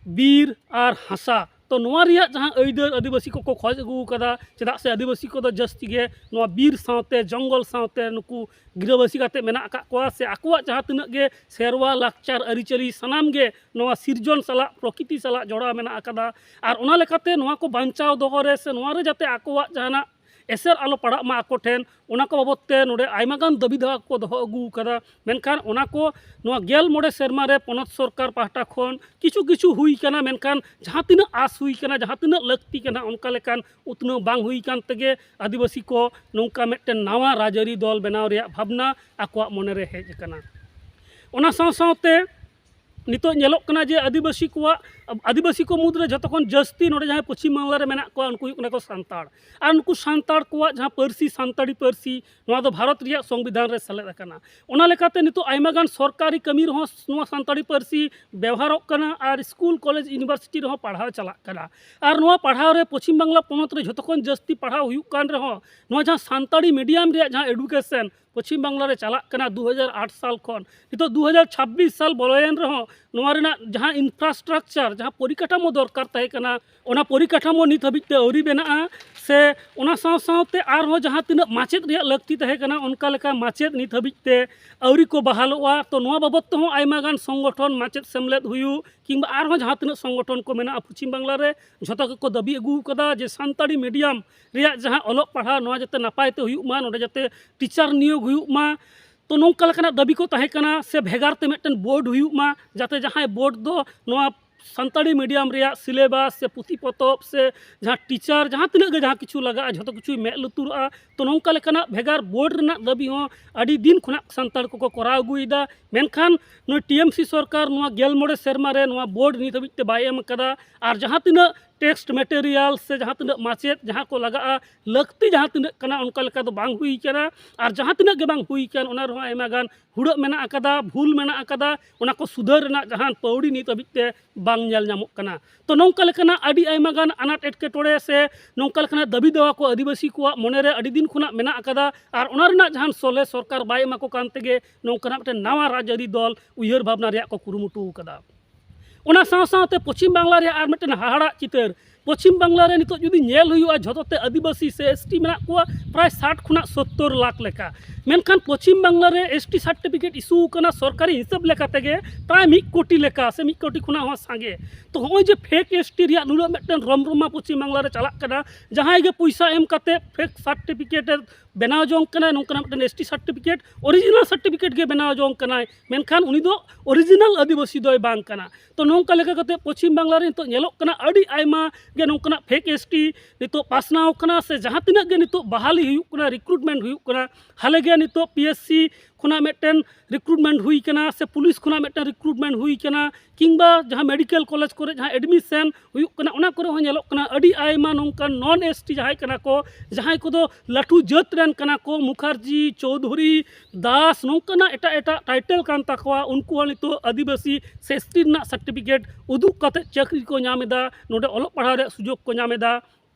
ᱵᱤᱨ ᱟᱨ ᱦᱟᱥᱟ, ᱛᱚ ᱱᱚᱣᱟ ᱨᱮᱭᱟᱜ ᱡᱟᱦᱟᱸ ᱟᱹᱭᱫᱟᱹᱨ ᱟᱹᱫᱤᱵᱟᱹᱥᱤ ᱠᱚᱠᱚ ᱠᱷᱚᱡ ᱟᱹᱜᱩ ᱟᱠᱟᱫᱟ, ᱪᱮᱫᱟᱜ ᱥᱮ ᱟᱹᱫᱤᱵᱟᱹᱥᱤ ᱠᱚᱫᱚ ᱡᱟᱹᱥᱛᱤ ᱜᱮ ᱱᱚᱣᱟ ᱵᱤᱨ ᱥᱟᱶᱛᱮ, ᱡᱚᱝᱜᱚᱞ ᱥᱟᱶᱛᱮ ᱱᱩᱠᱩ ᱜᱤᱨᱟᱹᱵᱟᱹᱥᱤ ᱠᱟᱛᱮ ᱢᱮᱱᱟᱜ ᱟᱠᱟᱫ ᱠᱚᱣᱟ, ᱥᱮ ᱟᱠᱚᱣᱟᱜ ᱡᱟᱦᱟᱸ ᱛᱤᱱᱟᱹᱜ ᱜᱮ ᱥᱮᱨᱣᱟ, ᱞᱟᱠᱪᱟᱨ, ᱟᱹᱨᱤᱪᱟᱹᱞᱤ ᱥᱟᱱᱟᱢ ᱜᱮ ᱱᱚᱣᱟ ᱥᱤᱨᱡᱚᱱ ᱥᱟᱞᱟᱜ, ᱯᱨᱚᱠᱤᱛᱤ ᱥᱟᱞᱟᱜ ᱡᱚᱲᱟᱣ ᱢᱮᱱᱟᱜ ᱟᱠᱟᱫᱟ᱾ ᱟᱨ ᱚᱱᱟ ᱞᱮᱠᱟᱛᱮ ᱱᱚᱣᱟ ᱠᱚ ᱵᱟᱧᱪᱟᱣ ᱫᱚᱦᱚ ᱨᱮ ᱥᱮ ᱱᱚᱣᱟ ᱨᱮ ᱡᱟᱛᱮ ᱟᱠᱚᱣᱟᱜ ᱡᱟᱦᱟᱱᱟᱜ ᱮᱥᱮᱨ ᱟᱞᱚ ᱯᱟᱲᱟᱜ ᱢᱟ ᱟᱠᱚ ᱴᱷᱮᱱ, ᱚᱱᱟ ᱠᱚ ᱵᱟᱵᱚᱫ ᱛᱮ ᱱᱚᱰᱮ ᱟᱭᱢᱟ ᱜᱟᱱ ᱫᱟᱹᱵᱤ ᱫᱟᱣᱟ ᱠᱚ ᱫᱚᱦᱚ ᱟᱹᱜᱩ ᱟᱠᱟᱫᱟ᱾ ᱢᱮᱱᱠᱷᱟᱱ ᱚᱱᱟ ᱠᱚ ᱱᱚᱣᱟ ᱜᱮᱞ ᱢᱚᱬᱮ ᱥᱮᱨᱢᱟ ᱨᱮ ᱯᱚᱱᱚᱛ ᱥᱚᱨᱠᱟᱨ ᱯᱟᱦᱴᱟ ᱠᱷᱚᱱ ᱠᱤᱪᱷᱩ ᱠᱤᱪᱷᱩ ᱦᱩᱭ ᱠᱟᱱᱟ, ᱢᱮᱱᱠᱷᱟᱱ ᱡᱟᱦᱟᱸ ᱛᱤᱱᱟᱹᱜ ᱟᱥ ᱦᱩᱭ ᱠᱟᱱᱟ, ᱡᱟᱦᱟᱸ ᱛᱤᱱᱟᱹᱜ ᱞᱟᱹᱠᱛᱤ ᱠᱟᱱᱟ, ᱚᱱᱠᱟ ᱞᱮᱠᱟᱱ ᱩᱛᱱᱟᱹᱣ ᱵᱟᱝ ᱦᱩᱭ ᱠᱟᱱ ᱛᱮᱜᱮ ᱟᱹᱫᱤᱵᱟᱹᱥᱤ ᱠᱚ ᱱᱚᱝᱠᱟ ᱢᱤᱫᱴᱮᱱ ᱱᱟᱣᱟ ᱨᱟᱡᱽᱟᱹᱨᱤ ᱫᱚᱞ ᱵᱮᱱᱟᱣ ᱨᱮᱭᱟᱜ ᱵᱷᱟᱵᱽᱱᱟ ᱟᱠᱚᱣᱟᱜ ᱢᱚᱱᱮᱨᱮ ᱦᱮᱡ ᱟᱠᱟᱱᱟ᱾ ᱚᱱᱟ ᱥᱟᱶ ᱥᱟᱶᱛᱮ ᱱᱤᱛᱚᱜ ᱧᱮᱞᱚᱜ ᱠᱟᱱᱟ ᱡᱮ ᱟᱹᱫᱤᱵᱟᱹᱥᱤ ᱠᱚᱣᱟᱜ, ᱟᱹᱫᱤᱵᱟᱹᱥᱤ ᱠᱚ ᱢᱩᱫᱽᱨᱮ ᱡᱷᱚᱛᱚ ᱠᱷᱚᱱ ᱡᱟᱹᱥᱛᱤ ᱱᱚᱰᱮ ᱡᱟᱦᱟᱸᱭ ᱯᱚᱪᱷᱤᱢ ᱵᱟᱝᱞᱟ ᱨᱮ ᱢᱮᱱᱟᱜ ᱠᱚᱣᱟ, ᱩᱱᱠᱩ ᱦᱩᱭᱩᱜ ᱠᱟᱱᱟ ᱠᱚ ᱥᱟᱱᱛᱟᱲ᱾ ᱟᱨ ᱱᱩᱠᱩ ᱥᱟᱱᱛᱟᱲ ᱠᱚᱣᱟᱜ ᱡᱟᱦᱟᱸ ᱯᱟᱹᱨᱥᱤ, ᱥᱟᱱᱛᱟᱲᱤ ᱯᱟᱹᱨᱥᱤ, ᱱᱚᱣᱟ ᱫᱚ ᱵᱷᱟᱨᱚᱛ ᱨᱮᱭᱟᱜ ᱥᱚᱝᱵᱤᱫᱷᱟᱱ ᱨᱮ ᱥᱮᱞᱮᱫ ᱟᱠᱟᱱᱟ᱾ ᱚᱱᱟ ᱞᱮᱠᱟᱛᱮ ᱱᱤᱛᱚᱜ ᱟᱭᱢᱟ ᱜᱟᱱ ᱥᱚᱨᱠᱟᱨᱤ ᱠᱟᱹᱢᱤ ᱨᱮᱦᱚᱸ ᱱᱚᱣᱟ ᱥᱟᱱᱛᱟᱲᱤ ᱯᱟᱹᱨᱥᱤ ᱵᱮᱣᱦᱟᱨᱚᱜ ᱠᱟᱱᱟ ᱟᱨ ᱥᱠᱩᱞ, ᱠᱚᱞᱮᱡᱽ, ᱤᱭᱩᱱᱤᱵᱷᱟᱨᱥᱤᱴᱤ ᱨᱮᱦᱚᱸ ᱯᱟᱲᱦᱟᱣ ᱪᱟᱞᱟᱜ ᱠᱟᱱᱟ᱾ ᱟᱨ ᱱᱚᱣᱟ ᱯᱟᱲᱦᱟᱣ ᱨᱮ ᱯᱚᱪᱷᱤᱢ ᱵᱟᱝᱞᱟ ᱯᱚᱱᱚᱛ ᱨᱮ ᱡᱷᱚᱛᱚ ᱠᱷᱚᱱ ᱡᱟᱹᱥᱛᱤ ᱯᱟᱲᱦᱟᱣ ᱦᱩᱭᱩᱜ ᱠᱟᱱ ᱨᱮᱦᱚᱸ, ᱱᱚᱣᱟ ᱡᱟᱦᱟᱸ ᱥᱟᱱᱛᱟᱲᱤ ᱢᱤᱰᱤᱭᱟᱢ ᱨᱮᱭᱟᱜ ᱡᱟᱦᱟᱸ ᱮᱰᱩᱠᱮᱥᱚᱱ ᱯᱚᱪᱷᱤᱢ ᱵᱟᱝᱞᱟ ᱨᱮ ᱪᱟᱞᱟᱜ ᱠᱟᱱᱟ ᱫᱩ ᱦᱟᱡᱟᱨ ᱟᱴ ᱥᱟᱞ ᱠᱷᱚᱱ, ᱱᱤᱛᱚᱜ ᱫᱩ ᱦᱟᱡᱟᱨ ᱪᱷᱟᱵᱵᱤᱥ ᱥᱟᱞ ᱵᱚᱞᱚᱭᱮᱱ ᱨᱮᱦᱚᱸ ᱱᱚᱣᱟ ᱨᱮᱱᱟᱜ ᱡᱟᱦᱟᱸ ᱤᱱᱯᱷᱨᱟᱥᱴᱨᱟᱠᱪᱟᱨ, ᱡᱟᱦᱟᱸ ᱯᱚᱨᱤᱠᱟᱴᱷᱟᱢᱳ ᱫᱚᱨᱠᱟᱨ ᱛᱟᱦᱮᱸ ᱠᱟᱱᱟ, ᱚᱱᱟ ᱯᱚᱨᱤᱠᱟᱴᱷᱟᱢᱳ ᱱᱤᱛ ᱦᱟᱹᱵᱤᱡ ᱛᱮ ᱟᱹᱣᱨᱤ ᱵᱮᱱᱟᱜᱼᱟ᱾ ᱛᱮ ᱚᱱᱟ ᱥᱟᱶ ᱥᱟᱶᱛᱮ ᱟᱨᱦᱚᱸ ᱡᱟᱦᱟᱸ ᱛᱤᱱᱟᱹᱜ ᱢᱟᱪᱮᱫ ᱨᱮᱭᱟᱜ ᱞᱟᱹᱠᱛᱤ ᱛᱟᱦᱮᱸ ᱠᱟᱱᱟ, ᱚᱱᱠᱟ ᱞᱮᱠᱟ ᱢᱟᱪᱮᱫ ᱱᱤᱛ ᱦᱟᱹᱵᱤᱡ ᱛᱮ ᱟᱹᱣᱨᱤ ᱠᱚ ᱵᱟᱦᱟᱞᱚᱜᱼᱟ᱾ ᱛᱚ, ᱱᱚᱣᱟ ᱵᱟᱵᱚᱫ ᱛᱮᱦᱚᱸ ᱟᱭᱢᱟ ᱜᱟᱱ ᱥᱚᱝᱜᱚᱴᱷᱚᱱ, ᱢᱟᱪᱮᱫ ᱥᱮᱢᱞᱮᱫ ᱦᱩᱭᱩᱜ ᱠᱤᱝᱵᱟ ᱟᱨᱦᱚᱸ ᱡᱟᱦᱟᱸ ᱛᱤᱱᱟᱹᱜ ᱥᱚᱝᱜᱚᱴᱷᱚᱱ ᱠᱚ ᱢᱮᱱᱟᱜᱼᱟ ᱯᱚᱪᱷᱤᱢ ᱵᱟᱝᱞᱟ ᱨᱮ, ᱡᱷᱚᱛᱚ ᱜᱮᱠᱚ ᱫᱟᱹᱵᱤ ᱟᱹᱜᱩ ᱟᱠᱟᱫᱟ ᱡᱮ ᱥᱟᱱᱛᱟᱲᱤ ᱢᱤᱰᱤᱭᱟᱢ ᱨᱮᱭᱟᱜ ᱡᱟᱦᱟᱸ ᱚᱞᱚᱜ ᱯᱟᱲᱦᱟᱣ, ᱱᱚᱣᱟ ᱡᱟᱛᱮ ᱱᱟᱯᱟᱭ ᱛᱮ ᱦᱩᱭᱩᱜ ᱢᱟ, ᱱᱚᱰᱮ ᱡᱟᱛᱮ ᱴᱤᱪᱟᱨ ᱱᱤᱭᱳᱜᱽ ᱦᱩᱭᱩᱜ ᱢᱟ᱾ ᱛᱚ, ᱱᱚᱝᱠᱟ ᱞᱮᱠᱟᱱᱟᱜ ᱫᱟᱹᱵᱤ ᱠᱚ ᱛᱟᱦᱮᱸ ᱠᱟᱱᱟ, ᱥᱮ ᱵᱷᱮᱜᱟᱨ ᱛᱮ ᱢᱤᱫᱴᱮᱱ ᱵᱳᱨᱰ ᱦᱩᱭᱩᱜ ᱢᱟ, ᱡᱟᱛᱮ ᱡᱟᱦᱟᱸᱭ ᱵᱳᱨᱰ ᱫᱚ ᱱᱚᱣᱟ ᱥᱟᱱᱛᱟᱲᱤ ᱢᱤᱰᱤᱭᱟᱢ ᱨᱮᱭᱟᱜ ᱥᱤᱞᱮᱵᱟᱥ ᱥᱮ ᱯᱩᱛᱷᱤ ᱯᱚᱛᱚᱵ ᱥᱮ ᱡᱟᱦᱟᱸ ᱴᱤᱪᱟᱨ, ᱡᱟᱦᱟᱸ ᱛᱤᱱᱟᱹᱜ ᱜᱮ ᱡᱟᱦᱟᱸ ᱠᱤᱪᱷᱩ ᱞᱟᱜᱟᱜᱼᱟ, ᱡᱷᱚᱛᱚ ᱠᱤᱪᱷᱩᱭ ᱢᱮᱫ ᱞᱩᱛᱩᱨᱚᱜᱼᱟ᱾ ᱛᱚ, ᱱᱚᱝᱠᱟ ᱞᱮᱠᱟᱱᱟᱜ ᱵᱷᱮᱜᱟᱨ ᱵᱳᱨᱰ ᱨᱮᱱᱟᱜ ᱫᱟᱹᱵᱤ ᱦᱚᱸ ᱟᱹᱰᱤ ᱫᱤᱱ ᱠᱷᱚᱱᱟᱜ ᱥᱟᱱᱛᱟᱲ ᱠᱚᱠᱚ ᱠᱚᱨᱟᱣ ᱟᱹᱜᱩᱭᱮᱫᱟ᱾ ᱢᱮᱱᱠᱷᱟᱱ ᱱᱩᱭ ᱴᱤ ᱮᱢ ᱥᱤ ᱥᱚᱨᱠᱟᱨ ᱱᱚᱣᱟ ᱜᱮᱞ ᱢᱚᱬᱮ ᱥᱮᱨᱢᱟ ᱨᱮ ᱱᱚᱣᱟ ᱵᱳᱨᱰ ᱱᱤᱛ ᱦᱟᱹᱵᱤᱡ ᱛᱮ ᱵᱟᱭ ᱮᱢ ᱟᱠᱟᱫᱟ᱾ ᱟᱨ ᱡᱟᱦᱟᱸ ᱛᱤᱱᱟᱹᱜ ᱴᱮᱠᱥᱴ ᱢᱮᱴᱮᱨᱤᱭᱟᱞ ᱥᱮ ᱡᱟᱦᱟᱸ ᱛᱤᱱᱟᱹᱜ ᱢᱟᱪᱮᱫ ᱡᱟᱦᱟᱸ ᱠᱚ ᱞᱟᱜᱟᱜᱼᱟ, ᱞᱟᱹᱠᱛᱤ ᱡᱟᱦᱟᱸ ᱛᱤᱱᱟᱹᱜ ᱠᱟᱱᱟ, ᱚᱱᱠᱟ ᱞᱮᱠᱟ ᱫᱚ ᱵᱟᱝ ᱦᱩᱭ ᱠᱟᱱᱟ᱾ ᱟᱨ ᱡᱟᱦᱟᱸ ᱛᱤᱱᱟᱹᱜ ᱜᱮ ᱵᱟᱝ ᱦᱩᱭ ᱠᱟᱱ, ᱚᱱᱟ ᱨᱮᱦᱚᱸ ᱟᱭᱢᱟ ᱜᱟᱱ ᱦᱩᱲᱟᱹᱜ ᱢᱮᱱᱟᱜ ᱟᱠᱟᱫᱟ, ᱵᱷᱩᱞ ᱢᱮᱱᱟᱜ ᱟᱠᱟᱫᱟ, ᱚᱱᱟ ᱠᱚ ᱥᱩᱫᱷᱟᱹᱨ ᱨᱮᱱᱟᱜ ᱡᱟᱦᱟᱱ ᱯᱟᱹᱣᱲᱤ ᱱᱤᱛ ᱦᱟᱹᱵᱤᱡ ᱛᱮ ᱵᱟᱝ ᱧᱮᱞ ᱧᱟᱢᱚᱜ ᱠᱟᱱᱟ᱾ ᱛᱚ, ᱱᱚᱝᱠᱟ ᱞᱮᱠᱟᱱᱟᱜ ᱟᱹᱰᱤ ᱟᱭᱢᱟ ᱜᱟᱱ ᱟᱱᱟᱴ ᱮᱴᱠᱮᱴᱚᱬᱮ ᱥᱮ ᱱᱚᱝᱠᱟ ᱞᱮᱠᱟᱱᱟᱜ ᱫᱟᱹᱵᱤ ᱫᱟᱣᱟ ᱠᱚ ᱟᱹᱫᱤᱵᱟᱹᱥᱤ ᱠᱚᱣᱟᱜ ᱢᱚᱱᱮᱨᱮ ᱟᱹᱰᱤ ᱫᱤᱱ ᱠᱷᱚᱱᱟᱜ ᱢᱮᱱᱟᱜ ᱟᱠᱟᱫᱟ, ᱟᱨ ᱚᱱᱟ ᱨᱮᱱᱟᱜ ᱡᱟᱦᱟᱱ ᱥᱚᱞᱦᱮ ᱥᱚᱨᱠᱟᱨ ᱵᱟᱭ ᱮᱢᱟ ᱠᱚ ᱠᱟᱱ ᱛᱮᱜᱮ ᱱᱚᱝᱠᱟᱱᱟᱜ ᱢᱤᱫᱴᱮᱱ ᱱᱟᱣᱟ ᱨᱟᱡᱽᱟᱹᱨᱤ ᱫᱚᱞ ᱩᱭᱦᱟᱹᱨ ᱵᱷᱟᱵᱽᱱᱟ ᱨᱮᱭᱟᱜ ᱠᱚ ᱠᱩᱨᱩᱢᱩᱴᱩ ᱟᱠᱟᱫᱟ᱾ ᱚᱱᱟ ᱥᱟᱶ ᱥᱟᱶᱛᱮ ᱯᱚᱪᱷᱤᱢ ᱵᱟᱝᱞᱟ ᱨᱮᱭᱟᱜ ᱟᱨ ᱢᱤᱫᱴᱮᱱ ᱦᱟᱦᱟᱲᱟᱜ ᱪᱤᱛᱟᱹᱨ, ᱯᱚᱪᱷᱤᱢ ᱵᱟᱝᱞᱟ ᱨᱮ ᱱᱤᱛᱚᱜ ᱡᱩᱫᱤ ᱧᱮᱞ ᱦᱩᱭᱩᱜᱼᱟ, ᱡᱷᱚᱛᱚ ᱛᱮ ᱟᱹᱫᱤᱵᱟᱹᱥᱤ ᱥᱮ ᱮᱥ ᱴᱤ ᱢᱮᱱᱟᱜ ᱠᱚᱣᱟ ᱯᱨᱟᱭ ᱥᱟᱴ ᱠᱷᱚᱱᱟᱜ ᱥᱚᱛᱛᱚᱨ ᱞᱟᱠᱷ ᱞᱮᱠᱟ᱾ ᱢᱮᱱᱠᱷᱟᱱ ᱯᱚᱪᱷᱤᱢ ᱵᱟᱝᱞᱟ ᱨᱮ ᱮᱥ ᱴᱤ ᱥᱟᱨᱴᱤᱯᱷᱤᱠᱮᱴ ᱤᱥᱩ ᱟᱠᱟᱱᱟ ᱥᱚᱨᱠᱟᱨᱤ ᱦᱤᱥᱟᱹᱵ ᱞᱮᱠᱟ ᱛᱮᱜᱮ ᱯᱨᱟᱭ ᱢᱤᱫ ᱠᱳᱴᱤ ᱞᱮᱠᱟ ᱥᱮ ᱢᱤᱫ ᱠᱳᱴᱤ ᱠᱷᱚᱱᱟᱜ ᱦᱚᱸ ᱥᱟᱸᱜᱮ᱾ ᱛᱚ, ᱦᱚᱸᱜᱼᱚᱭ ᱡᱮ ᱯᱷᱮᱠ ᱮᱥ ᱴᱤ ᱨᱮᱭᱟᱜ ᱱᱩᱱᱟᱹᱜ ᱢᱤᱫᱴᱮᱱ ᱨᱚᱢᱨᱚᱢᱟ ᱯᱚᱪᱷᱤᱢ ᱵᱟᱝᱞᱟ ᱨᱮ ᱪᱟᱞᱟᱜ ᱠᱟᱱᱟ, ᱡᱟᱦᱟᱸᱭ ᱜᱮ ᱯᱚᱭᱥᱟ ᱮᱢ ᱠᱟᱛᱮ ᱯᱷᱮᱠ ᱥᱟᱨᱴᱤᱯᱷᱤᱠᱮᱴ ᱮ ᱵᱮᱱᱟᱣ ᱡᱚᱝ ᱠᱟᱱᱟᱭ, ᱱᱚᱝᱠᱟᱱᱟᱜ ᱢᱤᱫᱴᱮᱱ S T certificate, original certificate ᱜᱮ ᱵᱮᱱᱟᱣ ᱡᱚᱝ ᱠᱟᱱᱟᱭ, ᱢᱮᱱᱠᱷᱟᱱ ᱩᱱᱤ ᱫᱚ ᱚᱨᱤᱡᱤᱱᱟᱞ ᱟᱹᱫᱤᱵᱟᱹᱥᱤ ᱫᱚᱭ ᱵᱟᱝ ᱠᱟᱱᱟ᱾ ᱛᱚ, ᱱᱚᱝᱠᱟ ᱞᱮᱠᱟ ᱠᱟᱛᱮ ᱯᱚᱪᱷᱤᱢ ᱵᱟᱝᱞᱟ ᱨᱮ ᱱᱤᱛᱚᱜ ᱧᱮᱞᱚᱜ ᱠᱟᱱᱟ ᱟᱹᱰᱤ ᱟᱭᱢᱟ ᱜᱮ ᱱᱚᱝᱠᱟᱱᱟᱜ ᱯᱷᱮᱠ ᱮᱥ ᱴᱤ ᱱᱤᱛᱚᱜ ᱯᱟᱥᱱᱟᱣ ᱠᱟᱱᱟ, ᱥᱮ ᱡᱟᱦᱟᱸ ᱛᱤᱱᱟᱹᱜ ᱜᱮ ᱱᱤᱛᱚᱜ ᱵᱟᱦᱟᱞᱤ ᱦᱩᱭᱩᱜ ᱠᱟᱱᱟ, ᱨᱤᱠᱨᱩᱴᱢᱮᱱᱴ ᱦᱩᱭᱩᱜ ᱠᱟᱱᱟ᱾ ᱦᱟᱞᱮ ᱜᱮ ᱱᱤᱛᱚᱜ ᱯᱤ ᱮᱥ ᱥᱤ ᱠᱷᱚᱱᱟᱜ ᱢᱤᱫᱴᱮᱱ ᱨᱤᱠᱨᱩᱴᱢᱮᱱᱴ ᱦᱩᱭ ᱠᱟᱱᱟ, ᱥᱮ ᱯᱩᱞᱤᱥ ᱠᱷᱚᱱᱟᱜ ᱢᱤᱫᱴᱮᱱ ᱨᱤᱠᱨᱩᱴᱢᱮᱱᱴ ᱦᱩᱭ ᱠᱟᱱᱟ, ᱠᱤᱝᱵᱟ ᱡᱟᱦᱟᱸ ᱢᱮᱰᱤᱠᱮᱞ ᱠᱚᱞᱮᱡᱽ ᱠᱚᱨᱮ ᱡᱟᱦᱟᱸ ᱮᱰᱢᱤᱥᱚᱱ ᱦᱩᱭᱩᱜ ᱠᱟᱱᱟ, ᱚᱱᱟ ᱠᱚᱨᱮ ᱦᱚᱸ ᱧᱮᱞᱚᱜ ᱠᱟᱱᱟ ᱟᱹᱰᱤ ᱟᱭᱢᱟ ᱱᱚᱝᱠᱟᱱ ᱱᱚᱱ ᱮᱥ ᱴᱤ ᱡᱟᱦᱟᱸᱭ ᱠᱟᱱᱟ ᱠᱚ, ᱡᱟᱦᱟᱸᱭ ᱠᱚᱫᱚ ᱞᱟᱹᱴᱩ ᱡᱟᱹᱛ ᱨᱮᱱ ᱠᱟᱱᱟ ᱠᱚ, ᱢᱩᱠᱷᱟᱨᱡᱤ, ᱪᱳᱣᱫᱷᱩᱨᱤ, ᱫᱟᱥ, ᱱᱚᱝᱠᱟᱱᱟᱜ ᱮᱴᱟᱜ ᱮᱴᱟᱜ ᱴᱟᱭᱴᱮᱞ ᱠᱟᱱ ᱛᱟᱠᱚᱣᱟ, ᱩᱱᱠᱩ ᱦᱚᱸ ᱱᱤᱛᱚᱜ ᱟᱹᱫᱤᱵᱟᱹᱥᱤ ᱥᱮ ᱮᱥ ᱴᱤ ᱨᱮᱱᱟᱜ ᱥᱟᱨᱴᱤᱯᱷᱤᱠᱮᱴ ᱩᱫᱩᱜ ᱠᱟᱛᱮ ᱪᱟᱹᱠᱨᱤ ᱠᱚ ᱧᱟᱢ ᱮᱫᱟ, ᱱᱚᱰᱮ ᱚᱞᱚᱜ ᱯᱟᱲᱦᱟᱣ ᱨᱮᱭᱟᱜ ᱥᱩᱡᱳᱜᱽ ᱠᱚ ᱧᱟᱢ ᱮᱫᱟ᱾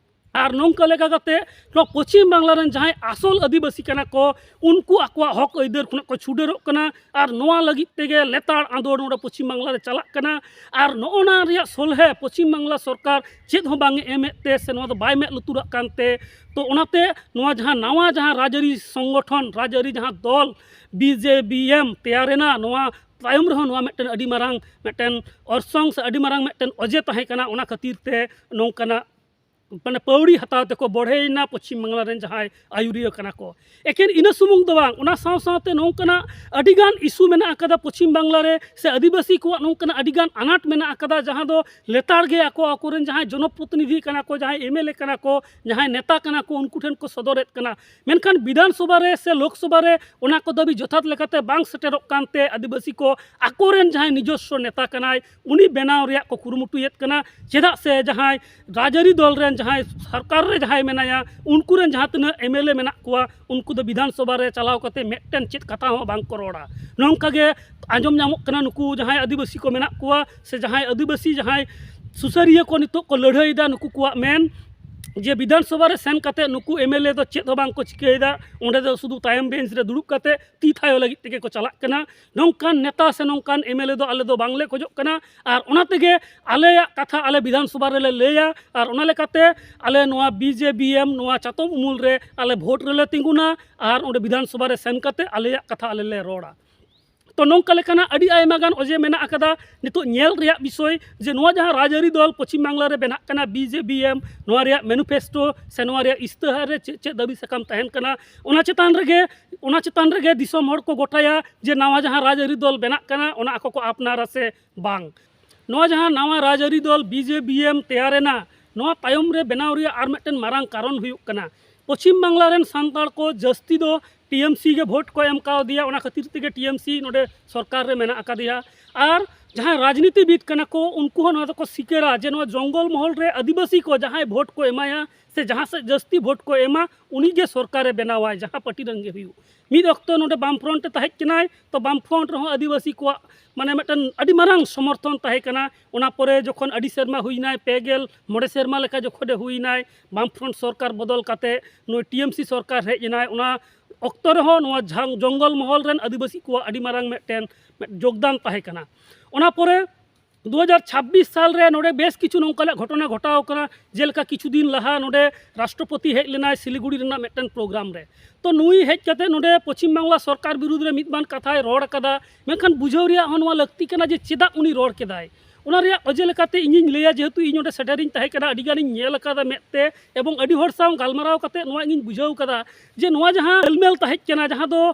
ᱟᱨ ᱱᱚᱝᱠᱟ ᱞᱮᱠᱟ ᱠᱟᱛᱮ ᱱᱚᱣᱟ ᱯᱚᱪᱷᱤᱢ ᱵᱟᱝᱞᱟ ᱨᱮᱱ ᱡᱟᱦᱟᱸᱭ ᱟᱥᱚᱞ ᱟᱹᱫᱤᱵᱟᱹᱥᱤ ᱠᱟᱱᱟ ᱠᱚ, ᱩᱱᱠᱩ ᱟᱠᱚᱣᱟᱜ ᱦᱚᱠ ᱟᱹᱭᱫᱟᱹᱨ ᱠᱷᱚᱱᱟᱜ ᱠᱚ ᱪᱷᱩᱰᱟᱹᱨᱚᱜ ᱠᱟᱱᱟ᱾ ᱟᱨ ᱱᱚᱣᱟ ᱞᱟᱹᱜᱤᱫ ᱛᱮᱜᱮ ᱞᱮᱛᱟᱲ ᱟᱸᱫᱳᱲ ᱱᱚᱰᱮ ᱯᱚᱪᱷᱤᱢ ᱵᱟᱝᱞᱟ ᱨᱮ ᱪᱟᱞᱟᱜ ᱠᱟᱱᱟ᱾ ᱟᱨ ᱱᱚᱜᱼᱚ ᱱᱟ ᱨᱮᱭᱟᱜ ᱥᱚᱞᱦᱮ ᱯᱚᱪᱷᱤᱢ ᱵᱟᱝᱞᱟ ᱥᱚᱨᱠᱟᱨ ᱪᱮᱫ ᱦᱚᱸ ᱵᱟᱝ ᱮ ᱮᱢᱮᱫ ᱛᱮ ᱥᱮ ᱱᱚᱣᱟ ᱫᱚ ᱵᱟᱭ ᱢᱮᱫ ᱞᱩᱛᱩᱨᱟᱜ ᱠᱟᱱᱛᱮ, ᱛᱚ ᱚᱱᱟᱛᱮ ᱱᱚᱣᱟ ᱡᱟᱦᱟᱸ ᱱᱟᱣᱟ ᱡᱟᱦᱟᱸ ᱨᱟᱡᱽᱟᱹᱨᱤ ᱥᱚᱝᱜᱚᱴᱷᱚᱱ, ᱨᱟᱡᱽᱟᱹᱨᱤ ᱡᱟᱦᱟᱸ ᱫᱚᱞ ᱵᱤ ᱡᱮ ᱵᱤ ᱮᱢ ᱛᱮᱭᱟᱨᱮᱱᱟ, ᱱᱚᱣᱟ ᱛᱟᱭᱚᱢ ᱨᱮᱦᱚᱸ ᱱᱚᱣᱟ ᱢᱤᱫᱴᱮᱱ ᱟᱹᱰᱤ ᱢᱟᱨᱟᱝ ᱢᱤᱫᱴᱮᱱ ᱚᱨᱥᱚᱝ ᱥᱮ ᱟᱹᱰᱤ ᱢᱟᱨᱟᱝ ᱢᱤᱫᱴᱮᱱ ᱚᱡᱮ ᱛᱟᱦᱮᱸ ᱠᱟᱱᱟ᱾ ᱚᱱᱟ ᱠᱷᱟᱹᱛᱤᱨ ᱛᱮ ᱱᱚᱝᱠᱟᱱᱟᱜ ᱢᱟᱱᱮ ᱯᱟᱹᱣᱲᱤ ᱦᱟᱛᱟᱣ ᱛᱮᱠᱚ ᱵᱚᱲᱦᱮᱭᱮᱱᱟ ᱯᱚᱪᱷᱤᱢ ᱵᱟᱝᱞᱟ ᱨᱮᱱ ᱡᱟᱦᱟᱸᱭ ᱟᱹᱭᱩᱨᱤᱭᱟᱹ ᱠᱟᱱᱟ ᱠᱚ᱾ ᱮᱠᱮᱱ ᱤᱱᱟᱹ ᱥᱩᱢᱩᱝ ᱫᱚ ᱵᱟᱝ, ᱚᱱᱟ ᱥᱟᱶ ᱥᱟᱶᱛᱮ ᱱᱚᱝᱠᱟᱱᱟᱜ ᱟᱹᱰᱤᱜᱟᱱ ᱤᱥᱩ ᱢᱮᱱᱟᱜ ᱟᱠᱟᱫᱟ ᱯᱚᱪᱷᱤᱢ ᱵᱟᱝᱞᱟ ᱨᱮ, ᱥᱮ ᱟᱹᱫᱤᱵᱟᱹᱥᱤ ᱠᱚᱣᱟᱜ ᱱᱚᱝᱠᱟᱱᱟᱜ ᱟᱹᱰᱤᱜᱟᱱ ᱟᱱᱟᱴ ᱢᱮᱱᱟᱜ ᱟᱠᱟᱫᱟ, ᱡᱟᱦᱟᱸ ᱫᱚ ᱞᱮᱛᱟᱲ ᱜᱮ ᱟᱠᱚ ᱟᱠᱚᱨᱮᱱ ᱡᱟᱦᱟᱸᱭ ᱡᱚᱱᱚᱯᱨᱚᱛᱤᱱᱤᱫᱷᱤ ᱠᱟᱱᱟ ᱠᱚ, ᱡᱟᱦᱟᱸᱭ ᱮᱢ ᱮᱞ ᱮ ᱠᱟᱱᱟ ᱠᱚ, ᱡᱟᱦᱟᱸᱭ ᱱᱮᱛᱟ ᱠᱟᱱᱟ ᱠᱚ, ᱩᱱᱠᱩ ᱴᱷᱮᱱ ᱠᱚ ᱥᱚᱫᱚᱨᱮᱫ ᱠᱟᱱᱟ᱾ ᱢᱮᱱᱠᱷᱟᱱ ᱵᱤᱫᱷᱟᱱ ᱥᱚᱵᱷᱟ ᱨᱮ ᱥᱮ ᱞᱳᱠ ᱥᱚᱵᱷᱟ ᱨᱮ ᱚᱱᱟ ᱠᱚ ᱫᱟᱹᱵᱤ ᱡᱚᱛᱷᱟᱛ ᱞᱮᱠᱟᱛᱮ ᱵᱟᱝ ᱥᱮᱴᱮᱨᱚᱜ ᱠᱟᱱᱛᱮ ᱟᱹᱫᱤᱵᱟᱹᱥᱤ ᱠᱚ ᱟᱠᱚᱨᱮᱱ ᱡᱟᱦᱟᱸᱭ ᱱᱤᱡᱚᱥᱥᱚ ᱱᱮᱛᱟ ᱠᱟᱱᱟᱭ, ᱩᱱᱤ ᱵᱮᱱᱟᱣ ᱨᱮᱭᱟᱜ ᱠᱚ ᱠᱩᱨᱩᱢᱩᱴᱩᱭᱮᱫ ᱠᱟᱱᱟ᱾ ᱪᱮᱫᱟᱜ ᱥᱮ ᱡᱟᱦᱟᱸᱭ ᱨᱟᱡᱽᱟᱹᱨᱤ ᱫᱚᱞ ᱨᱮᱱ, ᱡᱟᱦᱟᱸᱭ ᱥᱚᱨᱠᱟᱨ ᱨᱮ ᱡᱟᱦᱟᱸᱭ ᱢᱮᱱᱟᱭᱟ, ᱩᱱᱠᱩ ᱨᱮᱱ ᱡᱟᱦᱟᱸ ᱛᱤᱱᱟᱹᱜ ᱮᱢ ᱮᱞ ᱮ ᱢᱮᱱᱟᱜ ᱠᱚᱣᱟ, ᱩᱱᱠᱩ ᱫᱚ ᱵᱤᱫᱷᱟᱱ ᱥᱚᱵᱷᱟ ᱨᱮ ᱪᱟᱞᱟᱣ ᱠᱟᱛᱮ ᱢᱤᱫᱴᱮᱱ ᱪᱮᱫ ᱠᱟᱛᱷᱟ ᱦᱚᱸ ᱵᱟᱝ ᱠᱚ ᱨᱚᱲᱟ᱾ ᱱᱚᱝᱠᱟ ᱜᱮ ᱟᱸᱡᱚᱢ ᱧᱟᱢᱚᱜ ᱠᱟᱱᱟ, ᱱᱩᱠᱩ ᱡᱟᱦᱟᱸᱭ ᱟᱹᱫᱤᱵᱟᱹᱥᱤ ᱠᱚ ᱢᱮᱱᱟᱜ ᱠᱚᱣᱟ ᱥᱮ ᱡᱟᱦᱟᱸᱭ ᱟᱹᱫᱤᱵᱟᱹᱥᱤ ᱡᱟᱦᱟᱸᱭ ᱥᱩᱥᱟᱹᱨᱤᱭᱟᱹ ᱠᱚ ᱱᱤᱛᱚᱜ ᱠᱚ ᱞᱟᱹᱲᱦᱟᱹᱭᱮᱫᱟ, ᱱᱩᱠᱩ ᱠᱚᱣᱟᱜ ᱢᱮᱱ ᱡᱮ ᱵᱤᱫᱷᱟᱱ ᱥᱚᱵᱷᱟ ᱨᱮ ᱥᱮᱱ ᱠᱟᱛᱮ ᱱᱩᱠᱩ ᱮᱢ ᱮᱞ ᱮ ᱫᱚ ᱪᱮᱫ ᱦᱚᱸ ᱵᱟᱝ ᱠᱚ ᱪᱤᱠᱟᱹᱭᱮᱫᱟ, ᱚᱸᱰᱮ ᱫᱚ ᱥᱩᱫᱷᱩ ᱛᱟᱭᱚᱢ ᱵᱮᱧᱪ ᱨᱮ ᱫᱩᱲᱩᱵ ᱠᱟᱛᱮ ᱛᱤ ᱛᱷᱟᱭᱚ ᱞᱟᱹᱜᱤᱫ ᱛᱮᱜᱮ ᱠᱚ ᱪᱟᱞᱟᱜ ᱠᱟᱱᱟ᱾ ᱱᱚᱝᱠᱟᱱ ᱱᱮᱛᱟ ᱥᱮ ᱱᱚᱝᱠᱟᱱ ᱮᱢ ᱮᱞ ᱮ ᱫᱚ ᱟᱞᱮ ᱫᱚ ᱵᱟᱝᱞᱮ ᱠᱷᱚᱡᱚᱜ ᱠᱟᱱᱟ᱾ ᱟᱨ ᱚᱱᱟ ᱛᱮᱜᱮ ᱟᱞᱮᱭᱟᱜ ᱠᱟᱛᱷᱟ ᱟᱞᱮ ᱵᱤᱫᱷᱟᱱ ᱥᱚᱵᱷᱟ ᱨᱮᱞᱮ ᱞᱟᱹᱭᱟ᱾ ᱟᱨ ᱚᱱᱟ ᱞᱮᱠᱟᱛᱮ ᱟᱞᱮ ᱱᱚᱣᱟ ᱵᱤ ᱡᱮ ᱵᱤ ᱮᱢ ᱱᱚᱣᱟ ᱪᱟᱛᱚᱢ ᱩᱢᱩᱞ ᱨᱮ ᱟᱞᱮ ᱵᱷᱳᱴ ᱨᱮᱞᱮ ᱛᱤᱸᱜᱩᱱᱟ᱾ ᱟᱨ ᱚᱸᱰᱮ ᱵᱤᱫᱷᱟᱱ ᱥᱚᱵᱷᱟ ᱨᱮ ᱥᱮᱱ ᱠᱟᱛᱮ ᱟᱞᱮᱭᱟᱜ ᱠᱟᱛᱷᱟ ᱟᱞᱮ ᱞᱮ ᱨᱚᱲᱟ᱾ ᱛᱚ ᱱᱚᱝᱠᱟ ᱞᱮᱠᱟᱱᱟᱜ ᱟᱹᱰᱤ ᱟᱭᱢᱟ ᱜᱟᱱ ᱚᱡᱮ ᱢᱮᱱᱟᱜ ᱟᱠᱟᱫᱟ᱾ ᱱᱤᱛᱚᱜ ᱧᱮᱞ ᱨᱮᱭᱟᱜ ᱵᱤᱥᱚᱭ ᱡᱮ ᱱᱚᱣᱟ ᱡᱟᱦᱟᱸ ᱨᱟᱡᱽᱟᱹᱨᱤ ᱫᱚᱞ ᱯᱚᱪᱷᱤᱢ ᱵᱟᱝᱞᱟ ᱨᱮ ᱵᱮᱱᱟᱜ ᱠᱟᱱᱟ, ᱵᱤ ᱡᱮ ᱵᱤ ᱮᱢ, ᱱᱚᱣᱟ ᱨᱮᱭᱟᱜ ᱢᱮᱱᱤᱯᱷᱮᱥᱴᱳ ᱥᱮ ᱱᱚᱣᱟ ᱨᱮᱭᱟᱜ ᱤᱥᱛᱟᱹᱦᱟᱨ ᱨᱮ ᱪᱮᱫ ᱪᱮᱫ ᱫᱟᱹᱵᱤ ᱥᱟᱠᱟᱢ ᱛᱟᱦᱮᱱ ᱠᱟᱱᱟ, ᱚᱱᱟ ᱪᱮᱛᱟᱱ ᱨᱮᱜᱮ, ᱚᱱᱟ ᱪᱮᱛᱟᱱ ᱨᱮᱜᱮ ᱫᱤᱥᱚᱢ ᱦᱚᱲ ᱠᱚ ᱜᱚᱴᱟᱭᱟ ᱡᱮ ᱱᱟᱣᱟ ᱡᱟᱦᱟᱸ ᱨᱟᱡᱽᱟᱹᱨᱤ ᱫᱚᱞ ᱵᱮᱱᱟᱜ ᱠᱟᱱᱟ, ᱚᱱᱟ ᱟᱠᱚ ᱠᱚ ᱟᱯᱱᱟᱨᱟ ᱥᱮ ᱵᱟᱝ᱾ ᱱᱚᱣᱟ ᱡᱟᱦᱟᱸ ᱱᱟᱣᱟ ᱨᱟᱡᱽᱟᱹᱨᱤ ᱫᱚᱞ ᱵᱤ ᱡᱮ ᱵᱤ ᱮᱢ ᱛᱮᱭᱟᱨᱮᱱᱟ, ᱱᱚᱣᱟ ᱛᱟᱭᱚᱢ ᱨᱮ ᱵᱮᱱᱟᱣ ᱨᱮᱭᱟᱜ ᱟᱨ ᱢᱤᱫᱴᱮᱱ ᱢᱟᱨᱟᱝ ᱠᱟᱨᱚᱱ ᱦᱩᱭᱩᱜ ᱠᱟᱱᱟ, ᱯᱚᱪᱷᱤᱢ ᱵᱟᱝᱞᱟ ᱨᱮᱱ ᱥᱟᱱᱛᱟᱲ ᱠᱚ ᱡᱟᱹᱥᱛᱤ ᱫᱚ ᱴᱤ ᱮᱢ ᱥᱤ ᱜᱮ ᱵᱷᱳᱴ ᱠᱚ ᱮᱢ ᱠᱟᱣᱫᱮᱭᱟ᱾ ᱚᱱᱟ ᱠᱷᱟᱹᱛᱤᱨ ᱛᱮᱜᱮ ᱴᱤ ᱮᱢ ᱥᱤ ᱱᱚᱰᱮ ᱥᱚᱨᱠᱟᱨ ᱨᱮ ᱢᱮᱱᱟᱜ ᱟᱠᱟᱫᱮᱭᱟ᱾ ᱟᱨ ᱡᱟᱦᱟᱸᱭ ᱨᱟᱡᱽᱱᱤᱛᱤᱵᱤᱫ ᱠᱟᱱᱟ ᱠᱚ, ᱩᱱᱠᱩ ᱦᱚᱸ ᱱᱚᱣᱟ ᱫᱚᱠᱚ ᱥᱤᱠᱟᱹᱨᱟ ᱡᱮ ᱱᱚᱣᱟ ᱡᱚᱝᱜᱚᱞ ᱢᱚᱦᱚᱞ ᱨᱮ ᱟᱹᱫᱤᱵᱟᱹᱥᱤ ᱠᱚ ᱡᱟᱦᱟᱸᱭ ᱵᱷᱳᱴ ᱠᱚ ᱮᱢᱟᱭᱟ ᱥᱮ ᱡᱟᱦᱟᱸ ᱥᱮᱫ ᱡᱟᱹᱥᱛᱤ ᱵᱷᱳᱴ ᱠᱚ ᱮᱢᱟ, ᱩᱱᱤ ᱜᱮ ᱥᱚᱨᱠᱟᱨᱮ ᱵᱮᱱᱟᱣᱟᱭ, ᱡᱟᱦᱟᱸ ᱯᱟᱨᱴᱤ ᱨᱮᱱ ᱜᱮ ᱦᱩᱭᱩᱜ᱾ ᱢᱤᱫ ᱚᱠᱛᱚ ᱱᱚᱰᱮ ᱵᱟᱢ ᱯᱷᱨᱚᱱᱴ ᱮ ᱛᱟᱦᱮᱸ ᱠᱟᱱᱟᱭ, ᱛᱚ ᱵᱟᱢ ᱯᱷᱨᱚᱱᱴ ᱨᱮᱦᱚᱸ ᱟᱹᱫᱤᱵᱟᱹᱥᱤ ᱠᱚᱣᱟᱜ ᱢᱟᱱᱮ ᱢᱤᱫᱴᱮᱱ ᱟᱹᱰᱤ ᱢᱟᱨᱟᱝ ᱥᱚᱢᱚᱨᱛᱷᱚᱱ ᱛᱟᱦᱮᱸ ᱠᱟᱱᱟ᱾ ᱚᱱᱟ ᱯᱚᱨᱮ ᱡᱚᱠᱷᱚᱱ ᱟᱹᱰᱤ ᱥᱮᱨᱢᱟ ᱦᱩᱭᱱᱟᱭ, ᱯᱮ ᱜᱮᱞ ᱢᱚᱬᱮ ᱥᱮᱨᱢᱟ ᱞᱮᱠᱟ ᱡᱚᱠᱷᱚᱱᱮ ᱦᱩᱭᱱᱟᱭ, ᱵᱟᱢ ᱯᱷᱨᱚᱱᱴ ᱥᱚᱨᱠᱟᱨ ᱵᱚᱫᱚᱞ ᱠᱟᱛᱮ ᱱᱩᱭ ᱴᱤ ᱮᱢ ᱥᱤ ᱥᱚᱨᱠᱟᱨ ᱦᱮᱡ ᱮᱱᱟᱭ, ᱚᱱᱟ ᱚᱠᱛᱚ ᱨᱮᱦᱚᱸ ᱱᱚᱣᱟ ᱡᱷᱟᱝ-, ᱡᱚᱝᱜᱚᱞ ᱢᱚᱦᱚᱞ ᱨᱮᱱ ᱟᱹᱫᱤᱵᱟᱹᱥᱤ ᱠᱚᱣᱟᱜ ᱟᱹᱰᱤ ᱢᱟᱨᱟᱝ ᱢᱤᱫᱴᱮᱱ ᱢᱤᱫ ᱡᱳᱜᱽᱫᱟᱱ ᱛᱟᱦᱮᱸ ᱠᱟᱱᱟ᱾ ᱚᱱᱟ ᱯᱚᱨᱮ ᱫᱩ ᱦᱟᱡᱟᱨ ᱪᱷᱟᱵᱵᱤᱥ ᱥᱟᱞ ᱨᱮ ᱱᱚᱰᱮ ᱵᱮᱥ ᱠᱤᱪᱷᱩ ᱱᱚᱝᱠᱟᱱᱟᱜ ᱜᱷᱚᱴᱚᱱᱟ ᱜᱷᱚᱴᱟᱣ ᱠᱟᱱᱟ, ᱡᱮᱞᱮᱠᱟ ᱠᱤᱪᱷᱩ ᱫᱤᱱ ᱞᱟᱦᱟ ᱱᱚᱰᱮ ᱨᱟᱥᱴᱨᱚᱯᱚᱛᱤ ᱦᱮᱡ ᱞᱮᱱᱟᱭ ᱥᱤᱞᱤᱜᱩᱲᱤ ᱨᱮᱱᱟᱜ ᱢᱤᱫᱴᱮᱱ ᱯᱨᱳᱜᱨᱟᱢ ᱨᱮ᱾ ᱛᱚ ᱱᱩᱭ ᱦᱮᱡ ᱠᱟᱛᱮ ᱱᱚᱰᱮ ᱯᱚᱪᱷᱤᱢ ᱵᱟᱝᱞᱟ ᱥᱚᱨᱠᱟᱨ ᱵᱤᱨᱩᱫᱽ ᱨᱮ ᱢᱤᱫ ᱵᱟᱨ ᱠᱟᱛᱷᱟᱭ ᱨᱚᱲ ᱟᱠᱟᱫᱟ, ᱢᱮᱱᱠᱷᱟᱱ ᱵᱩᱡᱷᱟᱹᱣ ᱨᱮᱭᱟᱜ ᱦᱚᱸ ᱱᱚᱣᱟ ᱞᱟᱹᱠᱛᱤ ᱠᱟᱱᱟ ᱡᱮ ᱪᱮᱫᱟᱜ ᱩᱱᱤ ᱨᱚᱲ ᱠᱮᱫᱟᱭ᱾ ᱚᱱᱟ ᱨᱮᱭᱟᱜ ᱚᱡᱮ ᱞᱮᱠᱟᱛᱮ ᱤᱧᱤᱧ ᱞᱟᱹᱭᱟ, ᱡᱮᱦᱮᱛᱩ ᱤᱧ ᱚᱸᱰᱮ ᱥᱮᱴᱮᱨᱤᱧ ᱛᱟᱦᱮᱸ ᱠᱟᱱᱟ, ᱟᱹᱰᱤ ᱜᱟᱱᱤᱧ ᱧᱮᱞ ᱟᱠᱟᱫᱟ ᱢᱮᱫ ᱛᱮ, ᱮᱵᱚᱝ ᱟᱹᱰᱤ ᱦᱚᱲ ᱥᱟᱶ ᱜᱟᱞᱢᱟᱨᱟᱣ ᱠᱟᱛᱮ ᱱᱚᱣᱟ ᱤᱧᱤᱧ ᱵᱩᱡᱷᱟᱹᱣ ᱠᱟᱫᱟ ᱡᱮ ᱱᱚᱣᱟ ᱡᱟᱦᱟᱸ ᱦᱮᱞᱢᱮᱞ ᱛᱟᱦᱮᱸ ᱠᱟᱱᱟ, ᱡᱟᱦᱟᱸ ᱫᱚ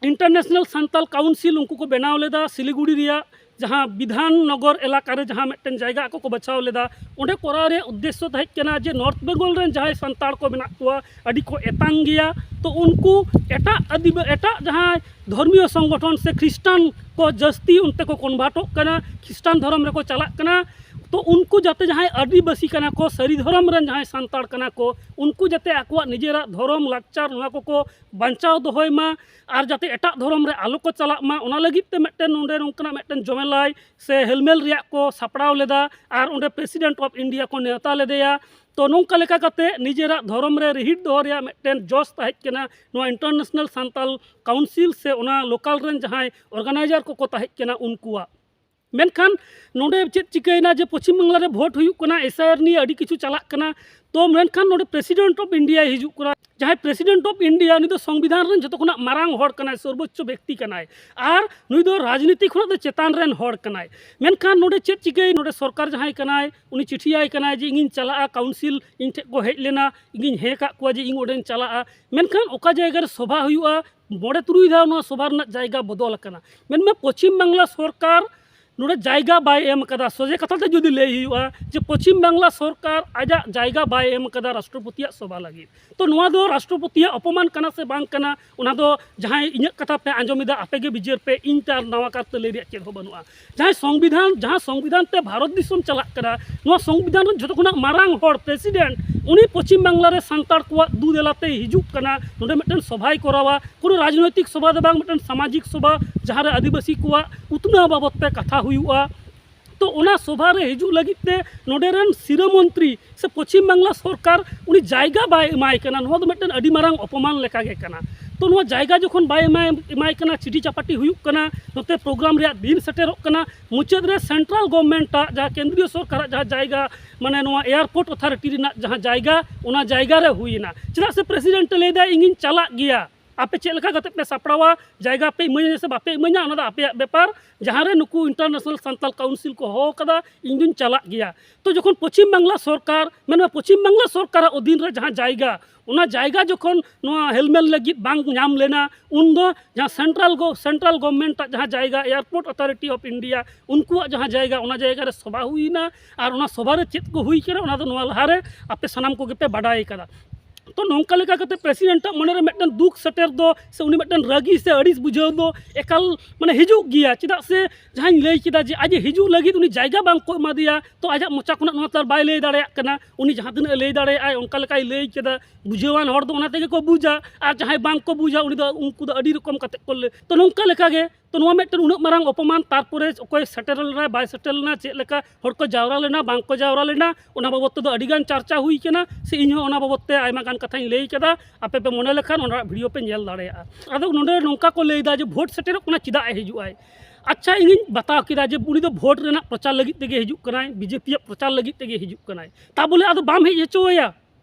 ᱤᱱᱴᱟᱨᱱᱮᱥᱱᱟᱞ ᱥᱟᱱᱛᱟᱞ ᱠᱟᱣᱩᱱᱥᱤᱞ ᱩᱱᱠᱩ ᱠᱚ ᱵᱮᱱᱟᱣ ᱞᱮᱫᱟ ᱥᱤᱞᱤᱜᱩᱲᱤ ᱨᱮᱭᱟᱜ ᱡᱟᱦᱟᱸ ᱵᱤᱫᱷᱟᱱ ᱱᱚᱜᱚᱨ ᱮᱞᱟᱠᱟ ᱨᱮ ᱡᱟᱦᱟᱸ ᱢᱤᱫᱴᱮᱱ ᱡᱟᱭᱜᱟ ᱟᱠᱚ ᱠᱚ ᱵᱟᱪᱷᱟᱣ ᱞᱮᱫᱟ, ᱚᱸᱰᱮ ᱠᱚᱨᱟᱣ ᱨᱮᱭᱟᱜ ᱩᱫᱽᱫᱮᱥᱥᱚ ᱛᱟᱦᱮᱸ ᱠᱟᱱᱟ ᱡᱮ ᱱᱚᱨᱛᱷ ᱵᱮᱝᱜᱚᱞ ᱨᱮᱱ ᱡᱟᱦᱟᱸᱭ ᱥᱟᱱᱛᱟᱲ ᱠᱚ ᱢᱮᱱᱟᱜ ᱠᱚᱣᱟ, ᱟᱹᱰᱤ ᱠᱚ ᱮᱛᱟᱝ ᱜᱮᱭᱟ᱾ ᱛᱚ ᱩᱱᱠᱩ ᱮᱴᱟᱜ ᱟᱹᱫᱤᱵᱟ-, ᱮᱴᱟᱜ ᱡᱟᱦᱟᱸᱭ ᱫᱷᱚᱨᱢᱤᱭᱚ ᱥᱚᱝᱜᱚᱴᱷᱚᱱ ᱥᱮ ᱠᱷᱨᱤᱥᱴᱟᱱ ᱠᱚ ᱡᱟᱹᱥᱛᱤ ᱚᱱᱛᱮ ᱠᱚ ᱠᱚᱱᱵᱷᱟᱨᱴᱚᱜ ᱠᱟᱱᱟ, ᱠᱷᱨᱤᱥᱴᱟᱱ ᱫᱷᱚᱨᱚᱢ ᱨᱮᱠᱚ ᱪᱟᱞᱟᱜ ᱠᱟᱱᱟ᱾ ᱛᱚ ᱩᱱᱠᱩ ᱡᱟᱛᱮ ᱡᱟᱦᱟᱸᱭ ᱟᱹᱫᱤᱵᱟᱹᱥᱤ ᱠᱟᱱᱟ ᱠᱚ, ᱥᱟᱹᱨᱤ ᱫᱷᱚᱨᱚᱢ ᱨᱮᱱ ᱡᱟᱦᱟᱸᱭ ᱥᱟᱱᱛᱟᱲ ᱠᱟᱱᱟ ᱠᱚ, ᱩᱱᱠᱩ ᱡᱟᱛᱮ ᱟᱠᱚᱣᱟᱜ ᱱᱤᱡᱮᱨᱟᱜ ᱫᱷᱚᱨᱚᱢ, ᱞᱟᱠᱪᱟᱨ, ᱱᱚᱣᱟ ᱠᱚᱠᱚ ᱵᱟᱧᱪᱟᱣ ᱫᱚᱦᱚᱭ ᱢᱟ ᱟᱨ ᱡᱟᱛᱮ ᱮᱴᱟᱜ ᱫᱷᱚᱨᱚᱢ ᱨᱮ ᱟᱞᱚ ᱠᱚ ᱪᱟᱞᱟᱜ ᱢᱟ, ᱚᱱᱟ ᱞᱟᱹᱜᱤᱫ ᱛᱮ ᱢᱤᱫᱴᱮᱱ ᱱᱚᱰᱮ ᱱᱚᱝᱠᱟᱱᱟᱜ ᱢᱤᱫᱴᱮᱱ ᱡᱚᱢᱮᱞᱟᱭ ᱥᱮ ᱦᱮᱞᱢᱮᱞ ᱨᱮᱭᱟᱜ ᱠᱚ ᱥᱟᱯᱲᱟᱣ ᱞᱮᱫᱟ ᱟᱨ ᱚᱸᱰᱮ President of India ᱠᱚ ᱱᱮᱣᱛᱟ ᱞᱮᱫᱮᱭᱟ᱾ ᱛᱚ ᱱᱚᱝᱠᱟ ᱞᱮᱠᱟ ᱠᱟᱛᱮ ᱱᱤᱡᱮᱨᱟᱜ ᱫᱷᱚᱨᱚᱢ ᱨᱮ ᱨᱤᱦᱤᱴ ᱫᱚᱦᱚ ᱨᱮᱭᱟᱜ ᱢᱤᱫᱴᱮᱱ ᱡᱚᱥ ᱛᱟᱦᱮᱸ ᱠᱟᱱᱟ ᱱᱚᱣᱟ ᱤᱱᱴᱟᱨᱱᱮᱥᱱᱟᱞ ᱥᱟᱱᱛᱟᱞ ᱠᱟᱣᱩᱱᱥᱤᱞ ᱥᱮ ᱚᱱᱟ ᱞᱳᱠᱟᱞ ᱨᱮᱱ ᱡᱟᱦᱟᱸᱭ ᱚᱨᱜᱟᱱᱟᱭᱡᱟᱨ ᱠᱚᱠᱚ ᱛᱟᱦᱮᱸ ᱠᱟᱱᱟ ᱩᱱᱠᱩᱣᱟᱜ᱾ ᱢᱮᱱᱠᱷᱟᱱ ᱱᱚᱰᱮ ᱪᱮᱫ ᱪᱤᱠᱟᱹᱭᱮᱱᱟ ᱡᱮ ᱯᱚᱪᱷᱤᱢ ᱵᱟᱝᱞᱟ ᱨᱮ ᱵᱷᱳᱴ ᱦᱩᱭᱩᱜ ᱠᱟᱱᱟ, ᱮᱥ ᱟᱭ ᱟᱨ ᱱᱤᱭᱮ ᱟᱹᱰᱤ ᱠᱤᱪᱷᱩ ᱪᱟᱞᱟᱜ ᱠᱟᱱᱟ᱾ ᱛᱚ ᱢᱮᱱᱠᱷᱟᱱ ᱱᱚᱰᱮ President of India ᱦᱤᱡᱩᱜ ᱠᱟᱱᱟ, ᱡᱟᱦᱟᱸᱭ President of India ᱩᱱᱤ ᱫᱚ ᱥᱚᱝᱵᱤᱫᱷᱟᱱ ᱨᱮᱱ ᱡᱚᱛᱚ ᱠᱷᱚᱱᱟᱜ ᱢᱟᱨᱟᱝ ᱦᱚᱲ ᱠᱟᱱᱟᱭ, ᱥᱚᱨᱵᱳᱪᱪᱚ ᱵᱮᱠᱛᱤ ᱠᱟᱱᱟᱭ, ᱟᱨ ᱱᱩᱭ ᱫᱚ ᱨᱟᱡᱽᱱᱤᱛᱤ ᱠᱷᱚᱱᱟᱜ ᱫᱚ ᱪᱮᱛᱟᱱ ᱨᱮᱱ ᱦᱚᱲ ᱠᱟᱱᱟᱭ᱾ ᱢᱮᱱᱠᱷᱟᱱ ᱱᱚᱰᱮ ᱪᱮᱫ ᱪᱤᱠᱟᱹᱭ, ᱱᱚᱰᱮ ᱥᱚᱨᱠᱟᱨ ᱡᱟᱦᱟᱸᱭ ᱠᱟᱱᱟᱭ ᱩᱱᱤ ᱪᱤᱴᱷᱤᱭᱟᱭ ᱠᱟᱱᱟᱭ ᱡᱮ ᱤᱧᱤᱧ ᱪᱟᱞᱟᱜᱼᱟ, ᱠᱟᱣᱩᱱᱥᱤᱞ ᱤᱧ ᱴᱷᱮᱱ ᱠᱚ ᱦᱮᱡ ᱞᱮᱱᱟ, ᱤᱧᱤᱧ ᱦᱮᱸ ᱠᱟᱜ ᱠᱚᱣᱟ ᱡᱮ ᱤᱧ ᱚᱸᱰᱮᱧ ᱪᱟᱞᱟᱜᱼᱟ᱾ ᱢᱮᱱᱠᱷᱟᱱ ᱚᱠᱟ ᱡᱟᱭᱜᱟ ᱨᱮ ᱥᱚᱵᱷᱟ ᱦᱩᱭᱩᱜᱼᱟ, ᱢᱚᱬᱮ ᱛᱩᱨᱩᱭ ᱫᱷᱟᱣ ᱱᱚᱣᱟ ᱥᱚᱵᱷᱟ ᱨᱮᱱᱟᱜ ᱡᱟᱭᱜᱟ ᱵᱚᱫᱚᱞ ᱟᱠᱟᱱᱟ᱾ ᱢᱮᱱᱢᱮ ᱯᱚᱪᱷᱤᱢ ᱵᱟᱝᱞᱟ ᱥᱚᱨᱠᱟᱨ ᱱᱚᱰᱮ ᱡᱟᱭᱜᱟ ᱵᱟᱭ ᱮᱢ ᱠᱟᱫᱟ᱾ ᱥᱚᱡᱷᱮ ᱠᱟᱛᱷᱟ ᱛᱮ ᱡᱩᱫᱤ ᱞᱟᱹᱭ ᱦᱩᱭᱩᱜᱼᱟ, ᱡᱮ ᱯᱚᱪᱷᱤᱢ ᱵᱟᱝᱞᱟ ᱥᱚᱨᱠᱟᱨ ᱟᱡᱟᱜ ᱡᱟᱭᱜᱟ ᱵᱟᱭ ᱮᱢ ᱠᱟᱫᱟ ᱨᱟᱥᱴᱨᱚᱯᱚᱛᱤᱭᱟᱜ ᱥᱚᱵᱷᱟ ᱞᱟᱹᱜᱤᱫ, ᱛᱚ ᱱᱚᱣᱟ ᱫᱚ ᱨᱟᱥᱴᱨᱚᱯᱚᱛᱤᱭᱟᱜ ᱚᱯᱚᱢᱟᱱ ᱠᱟᱱᱟ ᱥᱮ ᱵᱟᱝ ᱠᱟᱱᱟ, ᱚᱱᱟ ᱫᱚ ᱡᱟᱦᱟᱸᱭ ᱤᱧᱟᱹᱜ ᱠᱟᱛᱷᱟ ᱯᱮ ᱟᱸᱡᱚᱢ ᱮᱫᱟ, ᱟᱯᱮ ᱜᱮ ᱵᱤᱪᱟᱹᱨ ᱯᱮ᱾ ᱤᱧ ᱛᱮ ᱟᱨ ᱱᱟᱣᱟ ᱠᱟᱨᱛᱮ ᱞᱟᱹᱭ ᱨᱮᱭᱟᱜ ᱪᱮᱫ ᱦᱚᱸ ᱵᱟᱹᱱᱩᱜᱼᱟ᱾ ᱡᱟᱦᱟᱸᱭ ᱥᱚᱝᱵᱤᱫᱷᱟᱱ, ᱡᱟᱦᱟᱸ ᱥᱚᱝᱵᱤᱫᱷᱟᱱ ᱛᱮ ᱵᱷᱟᱨᱚᱛ ᱫᱤᱥᱚᱢ ᱪᱟᱞᱟᱜ ᱠᱟᱱᱟ, ᱱᱚᱣᱟ ᱥᱚᱝᱵᱤᱫᱷᱟᱱ ᱨᱮᱱ ᱡᱷᱚᱛᱚ ᱠᱷᱚᱱᱟᱜ ᱢᱟᱨᱟᱝ ᱦᱚᱲ, ᱯᱨᱮᱥᱤᱰᱮᱱᱴ, ᱩᱱᱤ ᱯᱚᱪᱷᱤᱢ ᱵᱟᱝᱞᱟ ᱨᱮ ᱥᱟᱱᱛᱟᱲ ᱠᱚᱣᱟᱜ ᱫᱩ ᱫᱮᱞᱟᱛᱮᱭ ᱦᱤᱡᱩᱜ ᱠᱟᱱᱟ, ᱱᱚᱰᱮ ᱢᱤᱫᱴᱮᱱ ᱥᱚᱵᱷᱟᱭ ᱠᱚᱨᱟᱣᱟ᱾ ᱠᱳᱱᱳ ᱨᱟᱡᱽᱱᱳᱭᱛᱤᱠ ᱥᱚᱵᱷᱟ ᱫᱚ ᱵᱟᱝ, ᱢᱤᱫᱴᱮᱱ ᱥᱟᱢᱟᱡᱤᱠ ᱥᱚᱵᱷᱟ, ᱡᱟᱦᱟᱸᱨᱮ ᱟᱹᱫᱤᱵᱟᱹᱥᱤ ᱠᱚᱣᱟᱜ ᱩᱛᱱᱟᱹᱣ ᱵᱟᱵᱚᱫ ᱛᱮ ᱠᱟᱛᱷᱟ ᱦᱩᱭᱩᱜᱼᱟ᱾ ᱛᱚ ᱚᱱᱟ ᱥᱚᱵᱷᱟ ᱨᱮ ᱦᱤᱡᱩᱜ ᱞᱟᱹᱜᱤᱫ ᱛᱮ ᱱᱚᱰᱮ ᱨᱮᱱ ᱥᱤᱨᱟᱹ ᱢᱚᱱᱛᱨᱤ ᱥᱮ ᱯᱚᱪᱷᱤᱢ ᱵᱟᱝᱞᱟ ᱥᱚᱨᱠᱟᱨ ᱩᱱᱤ ᱡᱟᱭᱜᱟ ᱵᱟᱭ ᱮᱢᱟᱭ ᱠᱟᱱᱟ᱾ ᱱᱚᱣᱟ ᱫᱚ ᱢᱤᱫᱴᱮᱱ ᱟᱹᱰᱤ ᱢᱟᱨᱟᱝ ᱚᱯᱚᱢᱟᱱ ᱞᱮᱠᱟ ᱜᱮ ᱠᱟᱱᱟ᱾ ᱛᱚ ᱱᱚᱣᱟ ᱡᱟᱭᱜᱟ ᱡᱚᱠᱷᱚᱱ ᱵᱟᱭ ᱮᱢᱟᱭ, ᱮᱢᱟᱭ ᱠᱟᱱᱟ, ᱪᱤᱴᱤ ᱪᱟᱯᱟᱴᱤ ᱦᱩᱭᱩᱜ ᱠᱟᱱᱟ, ᱱᱚᱛᱮ ᱯᱨᱳᱜᱨᱟᱢ ᱨᱮᱭᱟᱜ ᱫᱤᱱ ᱥᱮᱴᱮᱨᱚᱜ ᱠᱟᱱᱟ, ᱢᱩᱪᱟᱹᱫ ᱨᱮ ᱥᱮᱱᱴᱨᱟᱞ ᱜᱚᱵᱷᱢᱮᱱᱴᱟᱜ, ᱡᱟᱦᱟᱸ ᱠᱮᱱᱫᱨᱤᱭᱚ ᱥᱚᱨᱠᱟᱨᱟᱜ ᱡᱟᱦᱟᱸ ᱡᱟᱭᱜᱟ, ᱢᱟᱱᱮ ᱱᱚᱣᱟ ᱮᱭᱟᱨᱯᱳᱨᱴ ᱚᱛᱷᱟᱨᱤᱴᱤ ᱨᱮᱱᱟᱜ ᱡᱟᱦᱟᱸ ᱡᱟᱭᱜᱟ, ᱚᱱᱟ ᱡᱟᱭᱜᱟ ᱨᱮ ᱦᱩᱭᱮᱱᱟ᱾ ᱪᱮᱫᱟᱜ ᱥᱮ ᱯᱨᱮᱥᱤᱰᱮᱱᱴ ᱮ ᱞᱟᱹᱭᱫᱟ, "ᱤᱧᱤᱧ ᱪᱟᱞᱟᱜ ᱜᱮᱭᱟ, ᱟᱯᱮ ᱪᱮᱫ ᱞᱮᱠᱟ ᱠᱟᱛᱮ ᱯᱮ ᱥᱟᱯᱲᱟᱣᱟ, ᱡᱟᱭᱜᱟ ᱯᱮ ᱤᱢᱟᱹᱧᱟ ᱥᱮ ᱵᱟᱯᱮ ᱤᱢᱟᱹᱧᱟ, ᱚᱱᱟ ᱫᱚ ᱟᱯᱮᱭᱟᱜ ᱵᱮᱯᱟᱨ, ᱡᱟᱦᱟᱸ ᱨᱮ ᱱᱩᱠᱩ ᱤᱱᱴᱟᱨᱱᱮᱥᱱᱟᱞ ᱥᱟᱱᱛᱟᱞ ᱠᱟᱣᱩᱱᱥᱤᱞ ᱠᱚ ᱦᱚᱦᱚ ᱠᱟᱫᱟ, ᱤᱧ ᱫᱩᱧ ᱪᱟᱞᱟᱜ ᱜᱮᱭᱟ᱾" ᱛᱚ ᱡᱚᱠᱷᱚᱱ ᱯᱚᱪᱷᱤᱢ ᱵᱟᱝᱞᱟ ᱥᱚᱨᱠᱟᱨ, ᱢᱮᱱ ᱢᱮ ᱯᱚᱪᱷᱤᱢ ᱵᱟᱝᱞᱟ ᱥᱚᱨᱠᱟᱨᱟᱜ ᱚᱫᱷᱤᱱ ᱨᱮ ᱡᱟᱦᱟᱸ ᱡᱟᱭᱜᱟ, ᱚᱱᱟ ᱡᱟᱭᱜᱟ ᱡᱚᱠᱷᱚᱱ ᱱᱚᱣᱟ ᱦᱮᱞᱢᱮᱞ ᱞᱟᱹᱜᱤᱫ ᱵᱟᱝ ᱧᱟᱢ ᱞᱮᱱᱟ, ᱩᱱᱫᱚ ᱡᱟᱦᱟᱸ ᱥᱮᱱᱴᱨᱟᱞ ᱜᱚ-, ᱥᱮᱱᱴᱨᱟᱞ ᱜᱚᱵᱷᱢᱮᱱᱴᱟᱜ ᱡᱟᱦᱟᱸ ᱡᱟᱭᱜᱟ, ᱮᱭᱟᱨᱯᱳᱨᱴ ᱚᱛᱷᱟᱨᱤᱴᱤ ᱚᱯᱷ ᱤᱱᱰᱤᱭᱟ, ᱩᱱᱠᱩᱣᱟᱜ ᱡᱟᱦᱟᱸ ᱡᱟᱭᱜᱟ, ᱚᱱᱟ ᱡᱟᱭᱜᱟ ᱨᱮ ᱥᱚᱵᱷᱟ ᱦᱩᱭᱱᱟ᱾ ᱟᱨ ᱚᱱᱟ ᱥᱚᱵᱷᱟ ᱨᱮ ᱪᱮᱫ ᱠᱚ ᱦᱩᱭ ᱠᱟᱱᱟ, ᱚᱱᱟ ᱫᱚ ᱱᱚᱣᱟ ᱞᱟᱦᱟ ᱨᱮ ᱟᱯᱮ ᱥᱟᱱᱟᱢ ᱠᱚᱜᱮ ᱯᱮ ᱵᱟᱰᱟᱭ ᱠᱟᱫᱟ᱾ ᱛᱚ ᱱᱚᱝᱠᱟ ᱞᱮᱠᱟ ᱠᱟᱛᱮ ᱯᱨᱮᱥᱤᱰᱮᱱᱴᱟᱜ ᱢᱚᱱᱮ ᱨᱮ ᱢᱤᱫᱴᱮᱱ ᱫᱩᱠ ᱥᱮᱴᱮᱨ ᱫᱚ, ᱥᱮ ᱩᱱᱤ ᱢᱤᱫᱴᱮᱱ ᱨᱟᱹᱜᱤ ᱥᱮ ᱟᱹᱲᱤᱥ ᱵᱩᱡᱷᱟᱹᱣ ᱫᱚ ᱮᱠᱟᱞ, ᱢᱟᱱᱮ, ᱦᱤᱡᱩᱜ ᱜᱮᱭᱟ᱾ ᱪᱮᱫᱟᱜ ᱥᱮ ᱡᱟᱦᱟᱸᱧ ᱞᱟᱹᱭ ᱠᱮᱫᱟ ᱡᱮ ᱟᱡ ᱮ ᱦᱤᱡᱩᱜ ᱞᱟᱹᱜᱤᱫ ᱩᱱᱤ ᱡᱟᱭᱜᱟ ᱵᱟᱝ ᱠᱚ ᱮᱢᱟ ᱫᱮᱭᱟ, ᱛᱚ ᱟᱡᱟᱜ ᱢᱚᱪᱟ ᱠᱷᱚᱱᱟᱜ ᱱᱚᱣᱟ ᱛᱚ ᱟᱨ ᱵᱟᱭ ᱞᱟᱹᱭ ᱫᱟᱲᱮᱭᱟᱜ ᱠᱟᱱᱟ᱾ ᱩᱱᱤ ᱡᱟᱦᱟᱸ ᱛᱤᱱᱟᱹᱜ ᱮ ᱞᱟᱹᱭ ᱫᱟᱲᱮᱭᱟᱜᱼᱟᱭ, ᱚᱱᱠᱟ ᱞᱮᱠᱟᱭ ᱞᱟᱹᱭ ᱠᱮᱫᱟ᱾ ᱵᱩᱡᱷᱟᱹᱣᱟᱱ ᱦᱚᱲ ᱫᱚ ᱚᱱᱟ ᱛᱮᱜᱮ ᱠᱚ ᱵᱩᱡᱟ, ᱟᱨ ᱡᱟᱦᱟᱸᱭ ᱵᱟᱝ ᱠᱚ ᱵᱩᱡᱟ, ᱩᱱᱤ ᱫᱚ, ᱩᱱᱠᱩ ᱫᱚ ᱟᱹᱰᱤ ᱨᱚᱠᱚᱢ ᱠᱟᱛᱮ ᱠᱚ ᱞᱟᱹᱭ᱾ ᱛᱚ ᱱᱚᱝᱠᱟ ᱞᱮᱠᱟ ᱜᱮ, ᱛᱚ ᱱᱚᱣᱟ ᱢᱤᱫᱴᱮᱱ ᱩᱱᱟᱹᱜ ᱢᱟᱨᱟᱝ ᱚᱯᱚᱢᱟᱱ, ᱛᱟᱨᱯᱚᱨᱮ ᱚᱠᱚᱭ ᱥᱮᱴᱮᱨ ᱞᱮᱱᱟ, ᱵᱟᱭ ᱥᱮᱴᱮᱨ ᱞᱮᱱᱟ, ᱪᱮᱫ ᱞᱮᱠᱟ ᱦᱚᱲ ᱠᱚ ᱡᱟᱣᱨᱟ ᱞᱮᱱᱟ, ᱵᱟᱝ ᱠᱚ ᱡᱟᱣᱨᱟ ᱞᱮᱱᱟ, ᱚᱱᱟ ᱵᱟᱵᱚᱫ ᱛᱮᱫᱚ ᱟᱹᱰᱤ ᱜᱟᱱ ᱪᱟᱨᱪᱟ ᱦᱩᱭ ᱠᱟᱱᱟ, ᱥᱮ ᱤᱧ ᱦᱚᱸ ᱚᱱᱟ ᱵᱟᱵᱚᱫ ᱛᱮ ᱟᱭᱢᱟ ᱜᱟᱱ ᱠᱟᱛᱷᱟᱧ ᱞᱟᱹᱭ ᱠᱟᱫᱟ᱾ ᱟᱯᱮ ᱯᱮ ᱢᱚᱱᱮ ᱞᱮᱠᱷᱟᱱ ᱚᱱᱟ ᱵᱷᱤᱰᱤᱭᱳ ᱯᱮ ᱧᱮᱞ ᱫᱟᱲᱮᱭᱟᱜᱼᱟ᱾ ᱟᱫᱚ ᱱᱚᱰᱮ ᱱᱚᱝᱠᱟ ᱠᱚ ᱞᱟᱹᱭᱫᱟ ᱡᱮ ᱵᱷᱳᱴ ᱥᱮᱴᱮᱨᱚᱜ ᱠᱟᱱᱟ, ᱪᱮᱫᱟᱜ ᱮ ᱦᱤᱡᱩᱜ ᱟᱭ? ᱟᱪᱪᱷᱟ, ᱤᱧᱤᱧ ᱵᱟᱛᱟᱣ ᱠᱮᱫᱟ ᱡᱮ ᱩᱱᱤ ᱫᱚ ᱵᱷᱳᱴ ᱨᱮᱱᱟᱜ ᱯᱨᱚᱪᱟᱨ ᱞᱟᱹᱜᱤᱫ ᱛᱮᱜᱮ ᱦᱤᱡᱩᱜ ᱠᱟᱱᱟᱭ, ᱵᱤᱡᱮᱯᱤ ᱭᱟᱜ ᱯᱨᱚᱪᱟᱨ ᱞᱟᱹᱜᱤᱫ ᱛᱮᱜᱮ ᱦᱤᱡᱩᱜ ᱠᱟᱱᱟᱭ, ᱛᱟ ᱵᱚᱞᱮ ᱟᱫᱚ ᱵᱟᱢ ᱦᱮᱡ ᱦᱚᱪᱚ ᱟᱭᱟ?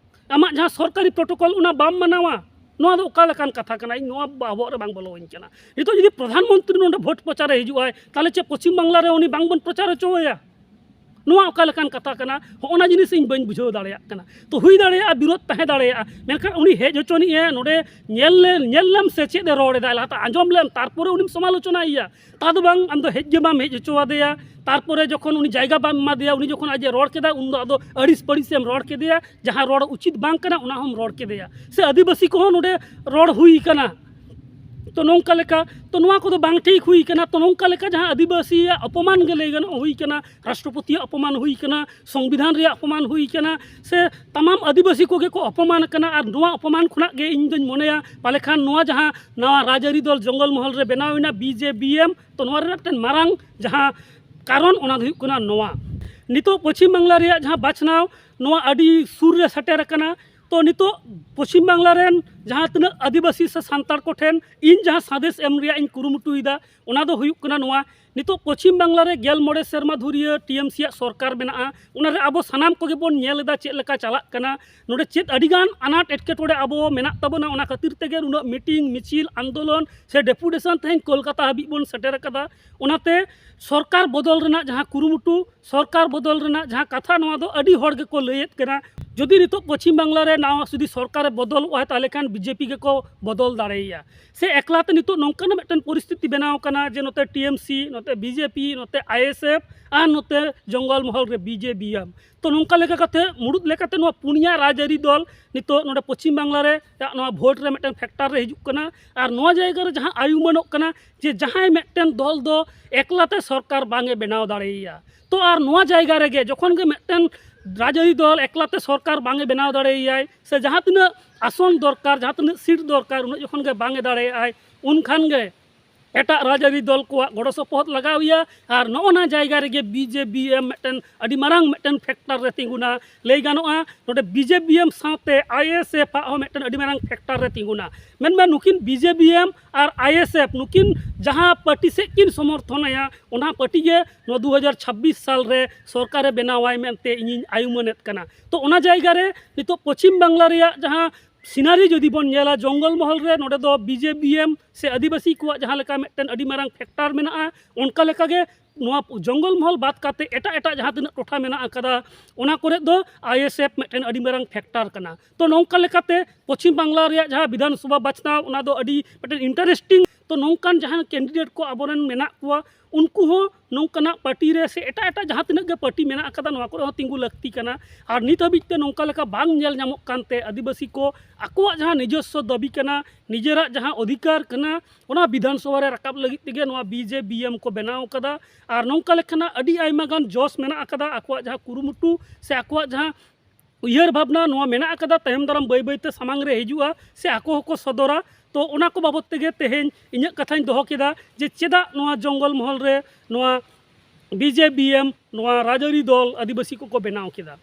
ᱟᱢᱟᱜ ᱡᱟᱦᱟᱸ ᱥᱚᱨᱠᱟᱨᱤ ᱯᱨᱚᱴᱳᱠᱚᱞ, ᱚᱱᱟ ᱵᱟᱢ ᱢᱟᱱᱟᱣᱟ? ᱱᱚᱣᱟ ᱫᱚ ᱚᱠᱟ ᱞᱮᱠᱟᱱ ᱠᱟᱛᱷᱟ ᱠᱟᱱᱟ? ᱤᱧ ᱱᱚᱣᱟ ᱵᱟᱵᱚᱜ ᱨᱮ ᱵᱟᱝ ᱵᱚᱞᱚᱣᱟᱹᱧ ᱠᱟᱱᱟ᱾ ᱱᱤᱛᱚᱜ ᱡᱩᱫᱤ ᱯᱨᱚᱫᱷᱟᱱ ᱢᱚᱱᱛᱨᱤ ᱱᱚᱰᱮ ᱵᱷᱳᱴ ᱯᱨᱚᱪᱟᱨᱮ ᱦᱤᱡᱩᱜ ᱟᱭ, ᱛᱟᱦᱚᱞᱮ ᱪᱮᱫ ᱯᱚᱪᱷᱤᱢ ᱵᱟᱝᱞᱟ ᱨᱮ ᱩᱱᱤ ᱵᱟᱝ ᱵᱚᱱ ᱯᱨᱚᱪᱟᱨ ᱦᱚᱪᱚ ᱟᱭᱟ? ᱱᱚᱣᱟ ᱚᱠᱟ ᱞᱮᱠᱟᱱ ᱠᱟᱛᱷᱟ ᱠᱟᱱᱟ? ᱦᱚᱸᱜᱼᱚ ᱱᱟ ᱡᱤᱱᱤᱥ ᱤᱧ ᱵᱟᱹᱧ ᱵᱩᱡᱷᱟᱹᱣ ᱫᱟᱲᱮᱭᱟᱜ ᱠᱟᱱᱟ᱾ ᱛᱚ ᱦᱩᱭ ᱫᱟᱲᱮᱭᱟᱜᱼᱟ ᱵᱤᱨᱳᱫᱷ ᱛᱟᱦᱮᱸ ᱫᱟᱲᱮᱭᱟᱜᱼᱟ, ᱢᱮᱱᱠᱷᱟᱱ ᱩᱱᱤ ᱦᱮᱡ ᱦᱚᱪᱚᱱᱤᱡ ᱮ ᱱᱚᱰᱮ ᱧᱮᱞ ᱞᱮ-, ᱧᱮᱞ ᱞᱮᱢ ᱥᱮ ᱪᱮᱫ ᱮ ᱨᱚᱲ ᱮᱫᱟ, ᱞᱟᱦᱟᱛᱮ ᱟᱸᱡᱚᱢ ᱞᱮᱢ, ᱛᱟᱨᱯᱚᱨᱮ ᱩᱱᱤᱢ ᱥᱚᱢᱟᱞᱳᱪᱚᱱᱟᱭᱮᱭᱟ᱾ ᱛᱟ ᱫᱚ ᱵᱟᱝ, ᱟᱢ ᱫᱚ ᱦᱮᱡ ᱜᱮ ᱵᱟᱢ ᱦᱮᱡ ᱦᱚᱪᱚ ᱟᱫᱮᱭᱟ᱾ ᱛᱟᱨᱯᱚᱨᱮ ᱡᱚᱠᱷᱚᱱ ᱩᱱᱤ ᱡᱟᱭᱜᱟ ᱵᱟᱢ ᱮᱢᱟ ᱫᱮᱭᱟ, ᱩᱱᱤ ᱡᱚᱠᱷᱚᱱ ᱟᱡ ᱮ ᱨᱚᱲ ᱠᱮᱫᱟ, ᱩᱱ ᱫᱚ ᱟᱫᱚ ᱟᱹᱲᱤᱥ ᱯᱟᱹᱲᱤᱥ ᱮᱢ ᱨᱚᱲ ᱠᱮᱫᱮᱭᱟ, ᱡᱟᱦᱟᱸ ᱨᱚᱲ ᱩᱪᱤᱛ ᱵᱟᱝ ᱠᱟᱱᱟ ᱚᱱᱟ ᱦᱚᱸᱢ ᱨᱚᱲ ᱠᱮᱫᱮᱭᱟ᱾ ᱥᱮ ᱟᱹᱫᱤᱵᱟᱹᱥᱤ ᱠᱚᱦᱚᱸ ᱱᱚᱰᱮ ᱨᱚᱲ ᱦᱩᱭ ᱠᱟᱱᱟ᱾ ᱛᱚ ᱱᱚᱝᱠᱟ ᱞᱮᱠᱟ, ᱛᱚ ᱱᱚᱣᱟ ᱠᱚᱫᱚ ᱵᱟᱝ ᱴᱷᱤᱠ ᱦᱩᱭ ᱠᱟᱱᱟ᱾ ᱛᱚ ᱱᱚᱝᱠᱟ ᱞᱮᱠᱟ ᱡᱟᱦᱟᱸ ᱟᱹᱫᱤᱵᱟᱹᱥᱤᱭᱟᱜ ᱚᱯᱚᱢᱟᱱ ᱜᱮ ᱞᱟᱹᱭ ᱜᱟᱱᱚᱜᱼᱟ ᱦᱩᱭ ᱠᱟᱱᱟ, ᱨᱟᱥᱴᱨᱚᱯᱚᱛᱤᱭᱟᱜ ᱚᱯᱚᱢᱟᱱ ᱦᱩᱭ ᱠᱟᱱᱟ, ᱥᱚᱝᱵᱤᱫᱷᱟᱱ ᱨᱮᱭᱟᱜ ᱚᱯᱚᱢᱟᱱ ᱦᱩᱭ ᱠᱟᱱᱟ, ᱥᱮ ᱛᱟᱢᱟᱢ ᱟᱹᱫᱤᱵᱟᱹᱥᱤ ᱠᱚᱜᱮ ᱠᱚ ᱚᱯᱚᱢᱟᱱ ᱠᱟᱱᱟ᱾ ᱟᱨ ᱱᱚᱣᱟ ᱚᱯᱚᱢᱟᱱ ᱠᱷᱚᱱᱟᱜ ᱜᱮ ᱤᱧ ᱫᱚᱧ ᱢᱚᱱᱮᱭᱟ, ᱯᱟᱞᱮ ᱠᱷᱟᱱ ᱱᱚᱣᱟ ᱡᱟᱦᱟᱸ ᱱᱟᱣᱟ ᱨᱟᱡᱽᱟᱹᱨᱤ ᱫᱚᱞ ᱡᱚᱝᱜᱚᱞ ᱢᱚᱦᱚᱞ ᱨᱮ ᱵᱮᱱᱟᱣ ᱮᱱᱟ ᱵᱤ ᱡᱮ ᱵᱤ ᱮᱢ, ᱛᱚ ᱱᱚᱣᱟ ᱨᱮᱱᱟᱜ ᱢᱤᱫᱴᱮᱱ ᱢᱟᱨᱟᱝ ᱡᱟᱦᱟᱸ ᱠᱟᱨᱚᱱ, ᱚᱱᱟ ᱫᱚ ᱦᱩᱭᱩᱜ ᱠᱟᱱᱟ ᱱᱚᱣᱟ᱾ ᱱᱤᱛᱚᱜ ᱯᱚᱪᱷᱤᱢ ᱵᱟᱝᱞᱟ ᱨᱮᱭᱟᱜ ᱡᱟᱦᱟᱸ ᱵᱟᱪᱷᱱᱟᱣ, ᱱᱚᱣᱟ ᱟᱹᱰᱤ ᱥᱩᱨ ᱨᱮ ᱥᱮᱴᱮᱨ ᱟᱠᱟᱱᱟ᱾ ᱛᱚ ᱱᱤᱛᱚᱜ ᱯᱚᱪᱷᱤᱢ ᱵᱟᱝᱞᱟ ᱨᱮᱱ ᱡᱟᱦᱟᱸ ᱛᱤᱱᱟᱹᱜ ᱟᱹᱫᱤᱵᱟᱹᱥᱤ ᱥᱮ ᱥᱟᱱᱛᱟᱲ ᱠᱚᱴᱷᱮᱱ ᱤᱧ ᱡᱟᱦᱟᱸ ᱥᱟᱸᱫᱮᱥ ᱮᱢ ᱨᱮᱭᱟᱜ ᱤᱧ ᱠᱩᱨᱩᱢᱩᱴᱩᱭᱮᱫᱟ, ᱚᱱᱟ ᱫᱚ ᱦᱩᱭᱩᱜ ᱠᱟᱱᱟ ᱱᱚᱣᱟ: ᱱᱤᱛᱚᱜ ᱯᱚᱪᱷᱤᱢ ᱵᱟᱝᱞᱟ ᱨᱮ ᱜᱮᱞ ᱢᱚᱬᱮ ᱥᱮᱨᱢᱟ ᱫᱷᱩᱨᱤᱭᱟᱹ ᱴᱤ ᱮᱢ ᱥᱤ ᱭᱟᱜ ᱥᱚᱨᱠᱟᱨ ᱢᱮᱱᱟᱜᱼᱟ, ᱚᱱᱟᱨᱮ ᱟᱵᱚ ᱥᱟᱱᱟᱢ ᱠᱚᱜᱮ ᱵᱚᱱ ᱧᱮᱞ ᱮᱫᱟ ᱪᱮᱫ ᱞᱮᱠᱟ ᱪᱟᱞᱟᱜ ᱠᱟᱱᱟ᱾ ᱱᱚᱰᱮ ᱪᱮᱫ ᱟᱹᱰᱤᱜᱟᱱ ᱟᱱᱟᱴ ᱮᱴᱠᱮᱴᱚᱬᱮ ᱟᱵᱚ ᱢᱮᱱᱟᱜ ᱛᱟᱵᱚᱱᱟ, ᱚᱱᱟ ᱠᱷᱟᱹᱛᱤᱨ ᱛᱮᱜᱮ ᱱᱩᱱᱟᱹᱜ ᱢᱤᱴᱤᱝ, ᱢᱤᱪᱷᱤᱞ, ᱟᱱᱫᱳᱞᱚᱱ ᱥᱮ ᱰᱮᱯᱩᱴᱮᱥᱚᱱ ᱛᱮᱦᱮᱧ ᱠᱳᱞᱠᱟᱛᱟ ᱦᱟᱹᱵᱤᱡ ᱵᱚᱱ ᱥᱮᱴᱮᱨ ᱟᱠᱟᱫᱟ᱾ ᱚᱱᱟᱛᱮ ᱥᱚᱨᱠᱟᱨ ᱵᱚᱫᱚᱞ ᱨᱮᱱᱟᱜ ᱡᱟᱦᱟᱸ ᱠᱩᱨᱩᱢᱩᱴᱩ, ᱥᱚᱨᱠᱟᱨ ᱵᱚᱫᱚᱞ ᱨᱮᱱᱟᱜ ᱡᱟᱦᱟᱸ ᱠᱟᱛᱷᱟ, ᱱᱚᱣᱟ ᱫᱚ ᱟᱹᱰᱤ ᱦᱚᱲ ᱜᱮᱠᱚ ᱞᱟᱹᱭᱮᱫ ᱠᱟᱱᱟ᱾ ᱡᱩᱫᱤ ᱱᱤᱛᱚᱜ ᱯᱚᱪᱷᱤᱢ ᱵᱟᱝᱞᱟ ᱨᱮ ᱱᱟᱣᱟ ᱡᱩᱫᱤ ᱥᱚᱨᱠᱟᱨᱮ ᱵᱚᱫᱚᱞᱚᱜᱼᱟ, ᱛᱟᱦᱚᱞᱮ ᱠᱷᱟᱱ ᱵᱤ ᱡᱮ ᱯᱤ ᱜᱮᱠᱚ ᱵᱚᱫᱚᱞ ᱫᱟᱲᱮᱭᱟᱜᱼᱟ᱾ ᱥᱮ ᱮᱠᱞᱟᱛᱮ ᱱᱤᱛᱚᱜ ᱱᱚᱝᱠᱟᱱᱟᱜ ᱢᱤᱫᱴᱮᱱ ᱯᱚᱨᱤᱥᱛᱷᱤᱛᱤ ᱵᱮᱱᱟᱣ ᱟᱠᱟᱱᱟ ᱡᱮ ᱱᱚᱛᱮ ᱴᱤ ᱮᱢ ᱥᱤ, ᱱᱚᱛᱮ ᱵᱤ ᱡᱮ ᱯᱤ, ᱱᱚᱛᱮ ᱟᱭ ᱮᱥ ᱮᱯᱷ ᱟᱨ ᱱᱚᱛᱮ ᱡᱚᱝᱜᱚᱞ ᱢᱚᱦᱚᱞ ᱨᱮ ᱵᱤ ᱡᱮ ᱵᱤ ᱮᱢ᱾ ᱛᱚ ᱱᱚᱝᱠᱟ ᱞᱮᱠᱟ ᱠᱟᱛᱮ ᱢᱩᱲᱩᱫ ᱞᱮᱠᱟᱛᱮ ᱱᱚᱣᱟ ᱯᱩᱱᱭᱟ ᱨᱟᱡᱽᱟᱹᱨᱤ ᱫᱚᱞ ᱱᱤᱛᱚᱜ ᱱᱚᱰᱮ ᱯᱚᱪᱷᱤᱢ ᱵᱟᱝᱞᱟ ᱨᱮ ᱱᱚᱣᱟ ᱵᱷᱳᱴ ᱨᱮ ᱢᱤᱫᱴᱮᱱ ᱯᱷᱮᱠᱴᱟᱨ ᱨᱮ ᱦᱤᱡᱩᱜ ᱠᱟᱱᱟ᱾ ᱟᱨ ᱱᱚᱣᱟ ᱡᱟᱭᱜᱟ ᱨᱮ ᱡᱟᱦᱟᱸ ᱟᱭᱩᱢᱟᱹᱱᱚᱜ ᱠᱟᱱᱟ ᱡᱮ ᱡᱟᱦᱟᱸᱭ ᱢᱤᱫᱴᱮᱱ ᱫᱚᱞ ᱫᱚ ᱮᱠᱞᱟᱛᱮ ᱥᱚᱨᱠᱟᱨ ᱵᱟᱝ ᱮ ᱵᱮᱱᱟᱣ ᱫᱟᱲᱮᱭᱟᱭᱟ᱾ ᱛᱚ ᱟᱨ ᱱᱚᱣᱟ ᱡᱟᱭᱜᱟ ᱨᱮᱜᱮ ᱡᱚᱠᱷᱚᱱ ᱜᱮ ᱢᱤᱫᱴᱮᱱ ᱨᱟᱡᱽᱟᱹᱨᱤ ᱫᱚᱞ ᱮᱠᱞᱟᱛᱮ ᱥᱚᱨᱠᱟᱨ ᱵᱟᱝ ᱮ ᱵᱮᱱᱟᱣ ᱫᱟᱲᱮᱭᱟᱭ, ᱥᱮ ᱡᱟᱦᱟᱸ ᱛᱤᱱᱟᱹᱜ ᱟᱥᱚᱱ ᱫᱚᱨᱠᱟᱨ, ᱡᱟᱦᱟᱸ ᱛᱤᱱᱟᱹᱜ ᱥᱤᱴ ᱫᱚᱨᱠᱟᱨ, ᱩᱱᱟᱹᱜ ᱡᱚᱠᱷᱚᱱ ᱜᱮ ᱵᱟᱝ ᱮ ᱫᱟᱲᱮᱭᱟᱜᱼᱟᱭ, ᱩᱱᱠᱷᱟᱱ ᱜᱮ ᱮᱴᱟᱜ ᱨᱟᱡᱽᱟᱹᱨᱤ ᱫᱚᱞ ᱠᱚᱣᱟᱜ ᱜᱚᱲᱚ ᱥᱚᱯᱚᱦᱚᱫ ᱞᱟᱜᱟᱣ ᱮᱭᱟ᱾ ᱟᱨ ᱱᱚᱜᱼᱚ ᱱᱟ ᱡᱟᱭᱜᱟ ᱨᱮᱜᱮ ᱵᱤ ᱡᱮ ᱵᱤ ᱮᱢ ᱢᱤᱫᱴᱮᱱ ᱟᱹᱰᱤ ᱢᱟᱨᱟᱝ ᱢᱤᱫᱴᱮᱱ ᱯᱷᱮᱠᱴᱟᱨ ᱨᱮ ᱛᱤᱸᱜᱩᱱᱟ᱾ ᱞᱟᱹᱭ ᱜᱟᱱᱚᱜᱼᱟ, ᱱᱚᱰᱮ ᱵᱤ ᱡᱮ ᱵᱤ ᱮᱢ ᱥᱟᱶᱛᱮ ᱟᱭ ᱮᱥ ᱮᱯᱷ ᱟᱜ ᱦᱚᱸ ᱢᱤᱫᱴᱮᱱ ᱟᱹᱰᱤ ᱢᱟᱨᱟᱝ ᱯᱷᱮᱠᱴᱟᱨ ᱨᱮ ᱛᱤᱸᱜᱩᱱᱟ᱾ ᱢᱮᱱᱢᱮ ᱱᱩᱠᱤᱱ B J B M R I S F ᱱᱩᱠᱤᱱ ᱡᱟᱦᱟᱸ ᱯᱟᱹᱴᱤ ᱥᱮᱫ ᱠᱤᱱ ᱥᱚᱢᱚᱨᱛᱷᱚᱱᱟᱭᱟ, ᱚᱱᱟ ᱯᱟᱹᱴᱤ ᱜᱮ ᱱᱚᱣᱟ ᱫᱩ ᱦᱟᱡᱟᱨ ᱪᱷᱟᱵᱵᱤᱥ ᱥᱟᱞ ᱨᱮ ᱥᱚᱨᱠᱟᱨᱮ ᱵᱮᱱᱟᱣᱟᱭ ᱢᱮᱱᱛᱮ ᱤᱧᱤᱧ ᱟᱭᱩᱢᱟᱹᱱᱮᱫ ᱠᱟᱱᱟ᱾ ᱛᱚ ᱚᱱᱟ ᱡᱟᱭᱜᱟ ᱨᱮ ᱱᱤᱛᱚᱜ ᱯᱚᱪᱷᱤᱢ ᱵᱟᱝᱞᱟ ᱨᱮᱭᱟᱜ ᱡᱟᱦᱟᱸ ᱥᱤᱱᱟᱨᱤ ᱡᱩᱫᱤ ᱵᱚᱱ ᱧᱮᱞᱟ, ᱡᱚᱝᱜᱚᱞ ᱢᱚᱦᱚᱞ ᱨᱮ ᱱᱚᱰᱮ ᱫᱚ ᱵᱤ ᱡᱮ ᱵᱤ ᱮᱢ ᱥᱮ ᱟᱹᱫᱤᱵᱟᱹᱥᱤ ᱠᱚᱣᱟᱜ ᱡᱟᱦᱟᱸ ᱞᱮᱠᱟ ᱢᱤᱫᱴᱮᱱ ᱟᱹᱰᱤ ᱢᱟᱨᱟᱝ ᱯᱷᱮᱠᱴᱟᱨ ᱢᱮᱱᱟᱜᱼᱟ, ᱚᱱᱠᱟ ᱞᱮᱠᱟᱜᱮ ᱱᱚᱣᱟ ᱡᱚᱝᱜᱚᱞ ᱢᱚᱦᱚᱞ ᱵᱟᱫ ᱠᱟᱛᱮ ᱮᱴᱟᱜ ᱮᱴᱟᱜ ᱡᱟᱦᱟᱸ ᱛᱤᱱᱟᱹᱜ ᱴᱚᱴᱷᱟ ᱢᱮᱱᱟᱜ ᱟᱠᱟᱫᱟ, ᱚᱱᱟ ᱠᱚᱨᱮ ᱫᱚ ᱟᱭ ᱮᱥ ᱮᱯᱷ ᱢᱤᱫᱴᱮᱱ ᱟᱹᱰᱤ ᱢᱟᱨᱟᱝ ᱯᱷᱮᱠᱴᱟᱨ ᱠᱟᱱᱟ᱾ ᱛᱚ ᱱᱚᱝᱠᱟ ᱞᱮᱠᱟᱛᱮ ᱯᱚᱪᱷᱤᱢ ᱵᱟᱝᱞᱟ ᱨᱮᱭᱟᱜ ᱡᱟᱦᱟᱸ ᱵᱤᱫᱷᱟᱱ ᱥᱚᱵᱷᱟ ᱵᱟᱪᱷᱱᱟᱣ, ᱚᱱᱟ ᱫᱚ ᱟᱹᱰᱤ ᱢᱤᱫᱴᱮᱱ ᱤᱱᱴᱟᱨᱮᱥᱴᱤᱝ᱾ ᱛᱚ ᱱᱚᱝᱠᱟᱱ ᱡᱟᱦᱟᱸ ᱠᱮᱱᱰᱤᱰᱮᱴ ᱠᱚ ᱟᱵᱚᱨᱮᱱ ᱢᱮᱱᱟᱜ ᱠᱚᱣᱟ, ᱩᱱᱠᱩ ᱦᱚᱸ ᱱᱚᱝᱠᱟᱱᱟᱜ ᱯᱟᱨᱴᱤ ᱨᱮ ᱥᱮ ᱮᱴᱟᱜ ᱮᱴᱟᱜ ᱡᱟᱦᱟᱸ ᱛᱤᱱᱟᱹᱜ ᱜᱮ ᱯᱟᱨᱴᱤ ᱢᱮᱱᱟᱜ ᱟᱠᱟᱫᱟ, ᱱᱚᱣᱟ ᱠᱚᱨᱮ ᱦᱚᱸ ᱛᱤᱸᱜᱩ ᱞᱟᱹᱠᱛᱤ ᱠᱟᱱᱟ᱾ ᱟᱨ ᱱᱤᱛ ᱦᱟᱹᱵᱤᱡ ᱛᱮ ᱱᱚᱝᱠᱟ ᱞᱮᱠᱟ ᱵᱟᱝ ᱧᱮᱞ ᱧᱟᱢᱚᱜ ᱠᱟᱱᱛᱮ ᱟᱹᱫᱤᱵᱟᱹᱥᱤ ᱠᱚ ᱟᱠᱚᱣᱟᱜ ᱡᱟᱦᱟᱸ ᱱᱤᱡᱚᱥᱥᱚ ᱫᱟᱹᱵᱤ ᱠᱟᱱᱟ, ᱱᱤᱡᱮᱨᱟᱜ ᱡᱟᱦᱟᱸ ᱚᱫᱷᱤᱠᱟᱨ ᱠᱟᱱᱟ, ᱚᱱᱟ ᱵᱤᱫᱷᱟᱱ ᱥᱚᱵᱷᱟ ᱨᱮ ᱨᱟᱠᱟᱵ ᱞᱟᱹᱜᱤᱫ ᱛᱮᱜᱮ ᱱᱚᱣᱟ ᱵᱤ ᱡᱮ ᱵᱤ ᱮᱢ ᱠᱚ ᱵᱮᱱᱟᱣ ᱟᱠᱟᱫᱟ᱾ ᱟᱨ ᱱᱚᱝᱠᱟ ᱞᱮᱠᱟᱱᱟᱜ ᱟᱹᱰᱤ ᱟᱭᱢᱟ ᱜᱟᱱ ᱡᱚᱥ ᱢᱮᱱᱟᱜ ᱟᱠᱟᱫᱟ, ᱟᱠᱚᱣᱟᱜ ᱡᱟᱦᱟᱸ ᱠᱩᱨᱩᱢᱩᱴᱩ ᱥᱮ ᱟᱠᱚᱣᱟᱜ ᱡᱟᱦᱟᱸ ᱩᱭᱦᱟᱹᱨ ᱵᱷᱟᱵᱽᱱᱟ ᱱᱚᱣᱟ ᱢᱮᱱᱟᱜ ᱟᱠᱟᱫᱟ, ᱛᱟᱭᱚᱢ ᱫᱟᱨᱟᱢ ᱵᱟᱹᱭ ᱵᱟᱹᱭᱛᱮ ᱥᱟᱢᱟᱝ ᱨᱮ ᱦᱤᱡᱩᱜᱼᱟ ᱥᱮ ᱟᱠᱚ ᱦᱚᱸᱠᱚ ᱥᱚᱫᱚᱨᱟ᱾ ᱛᱚ ᱚᱱᱟ ᱠᱚ ᱵᱟᱵᱚᱫ ᱛᱮᱜᱮ ᱛᱮᱦᱮᱧ ᱤᱧᱟᱹᱜ ᱠᱟᱛᱷᱟᱧ ᱫᱚᱦᱚ ᱠᱮᱫᱟ, ᱡᱮ ᱪᱮᱫᱟᱜ ᱱᱚᱣᱟ ᱡᱚᱝᱜᱚᱞ ᱢᱚᱦᱚᱞ ᱨᱮ ᱱᱚᱣᱟ ᱵᱤ ᱡᱮ ᱵᱤ ᱮᱢ ᱱᱚᱣᱟ ᱨᱟᱡᱽᱟᱹᱨᱤ ᱫᱚᱞ ᱟᱹᱫᱤᱵᱟᱹᱥᱤ ᱠᱚᱠᱚ ᱵᱮᱱᱟᱣ ᱠᱮᱫᱟ᱾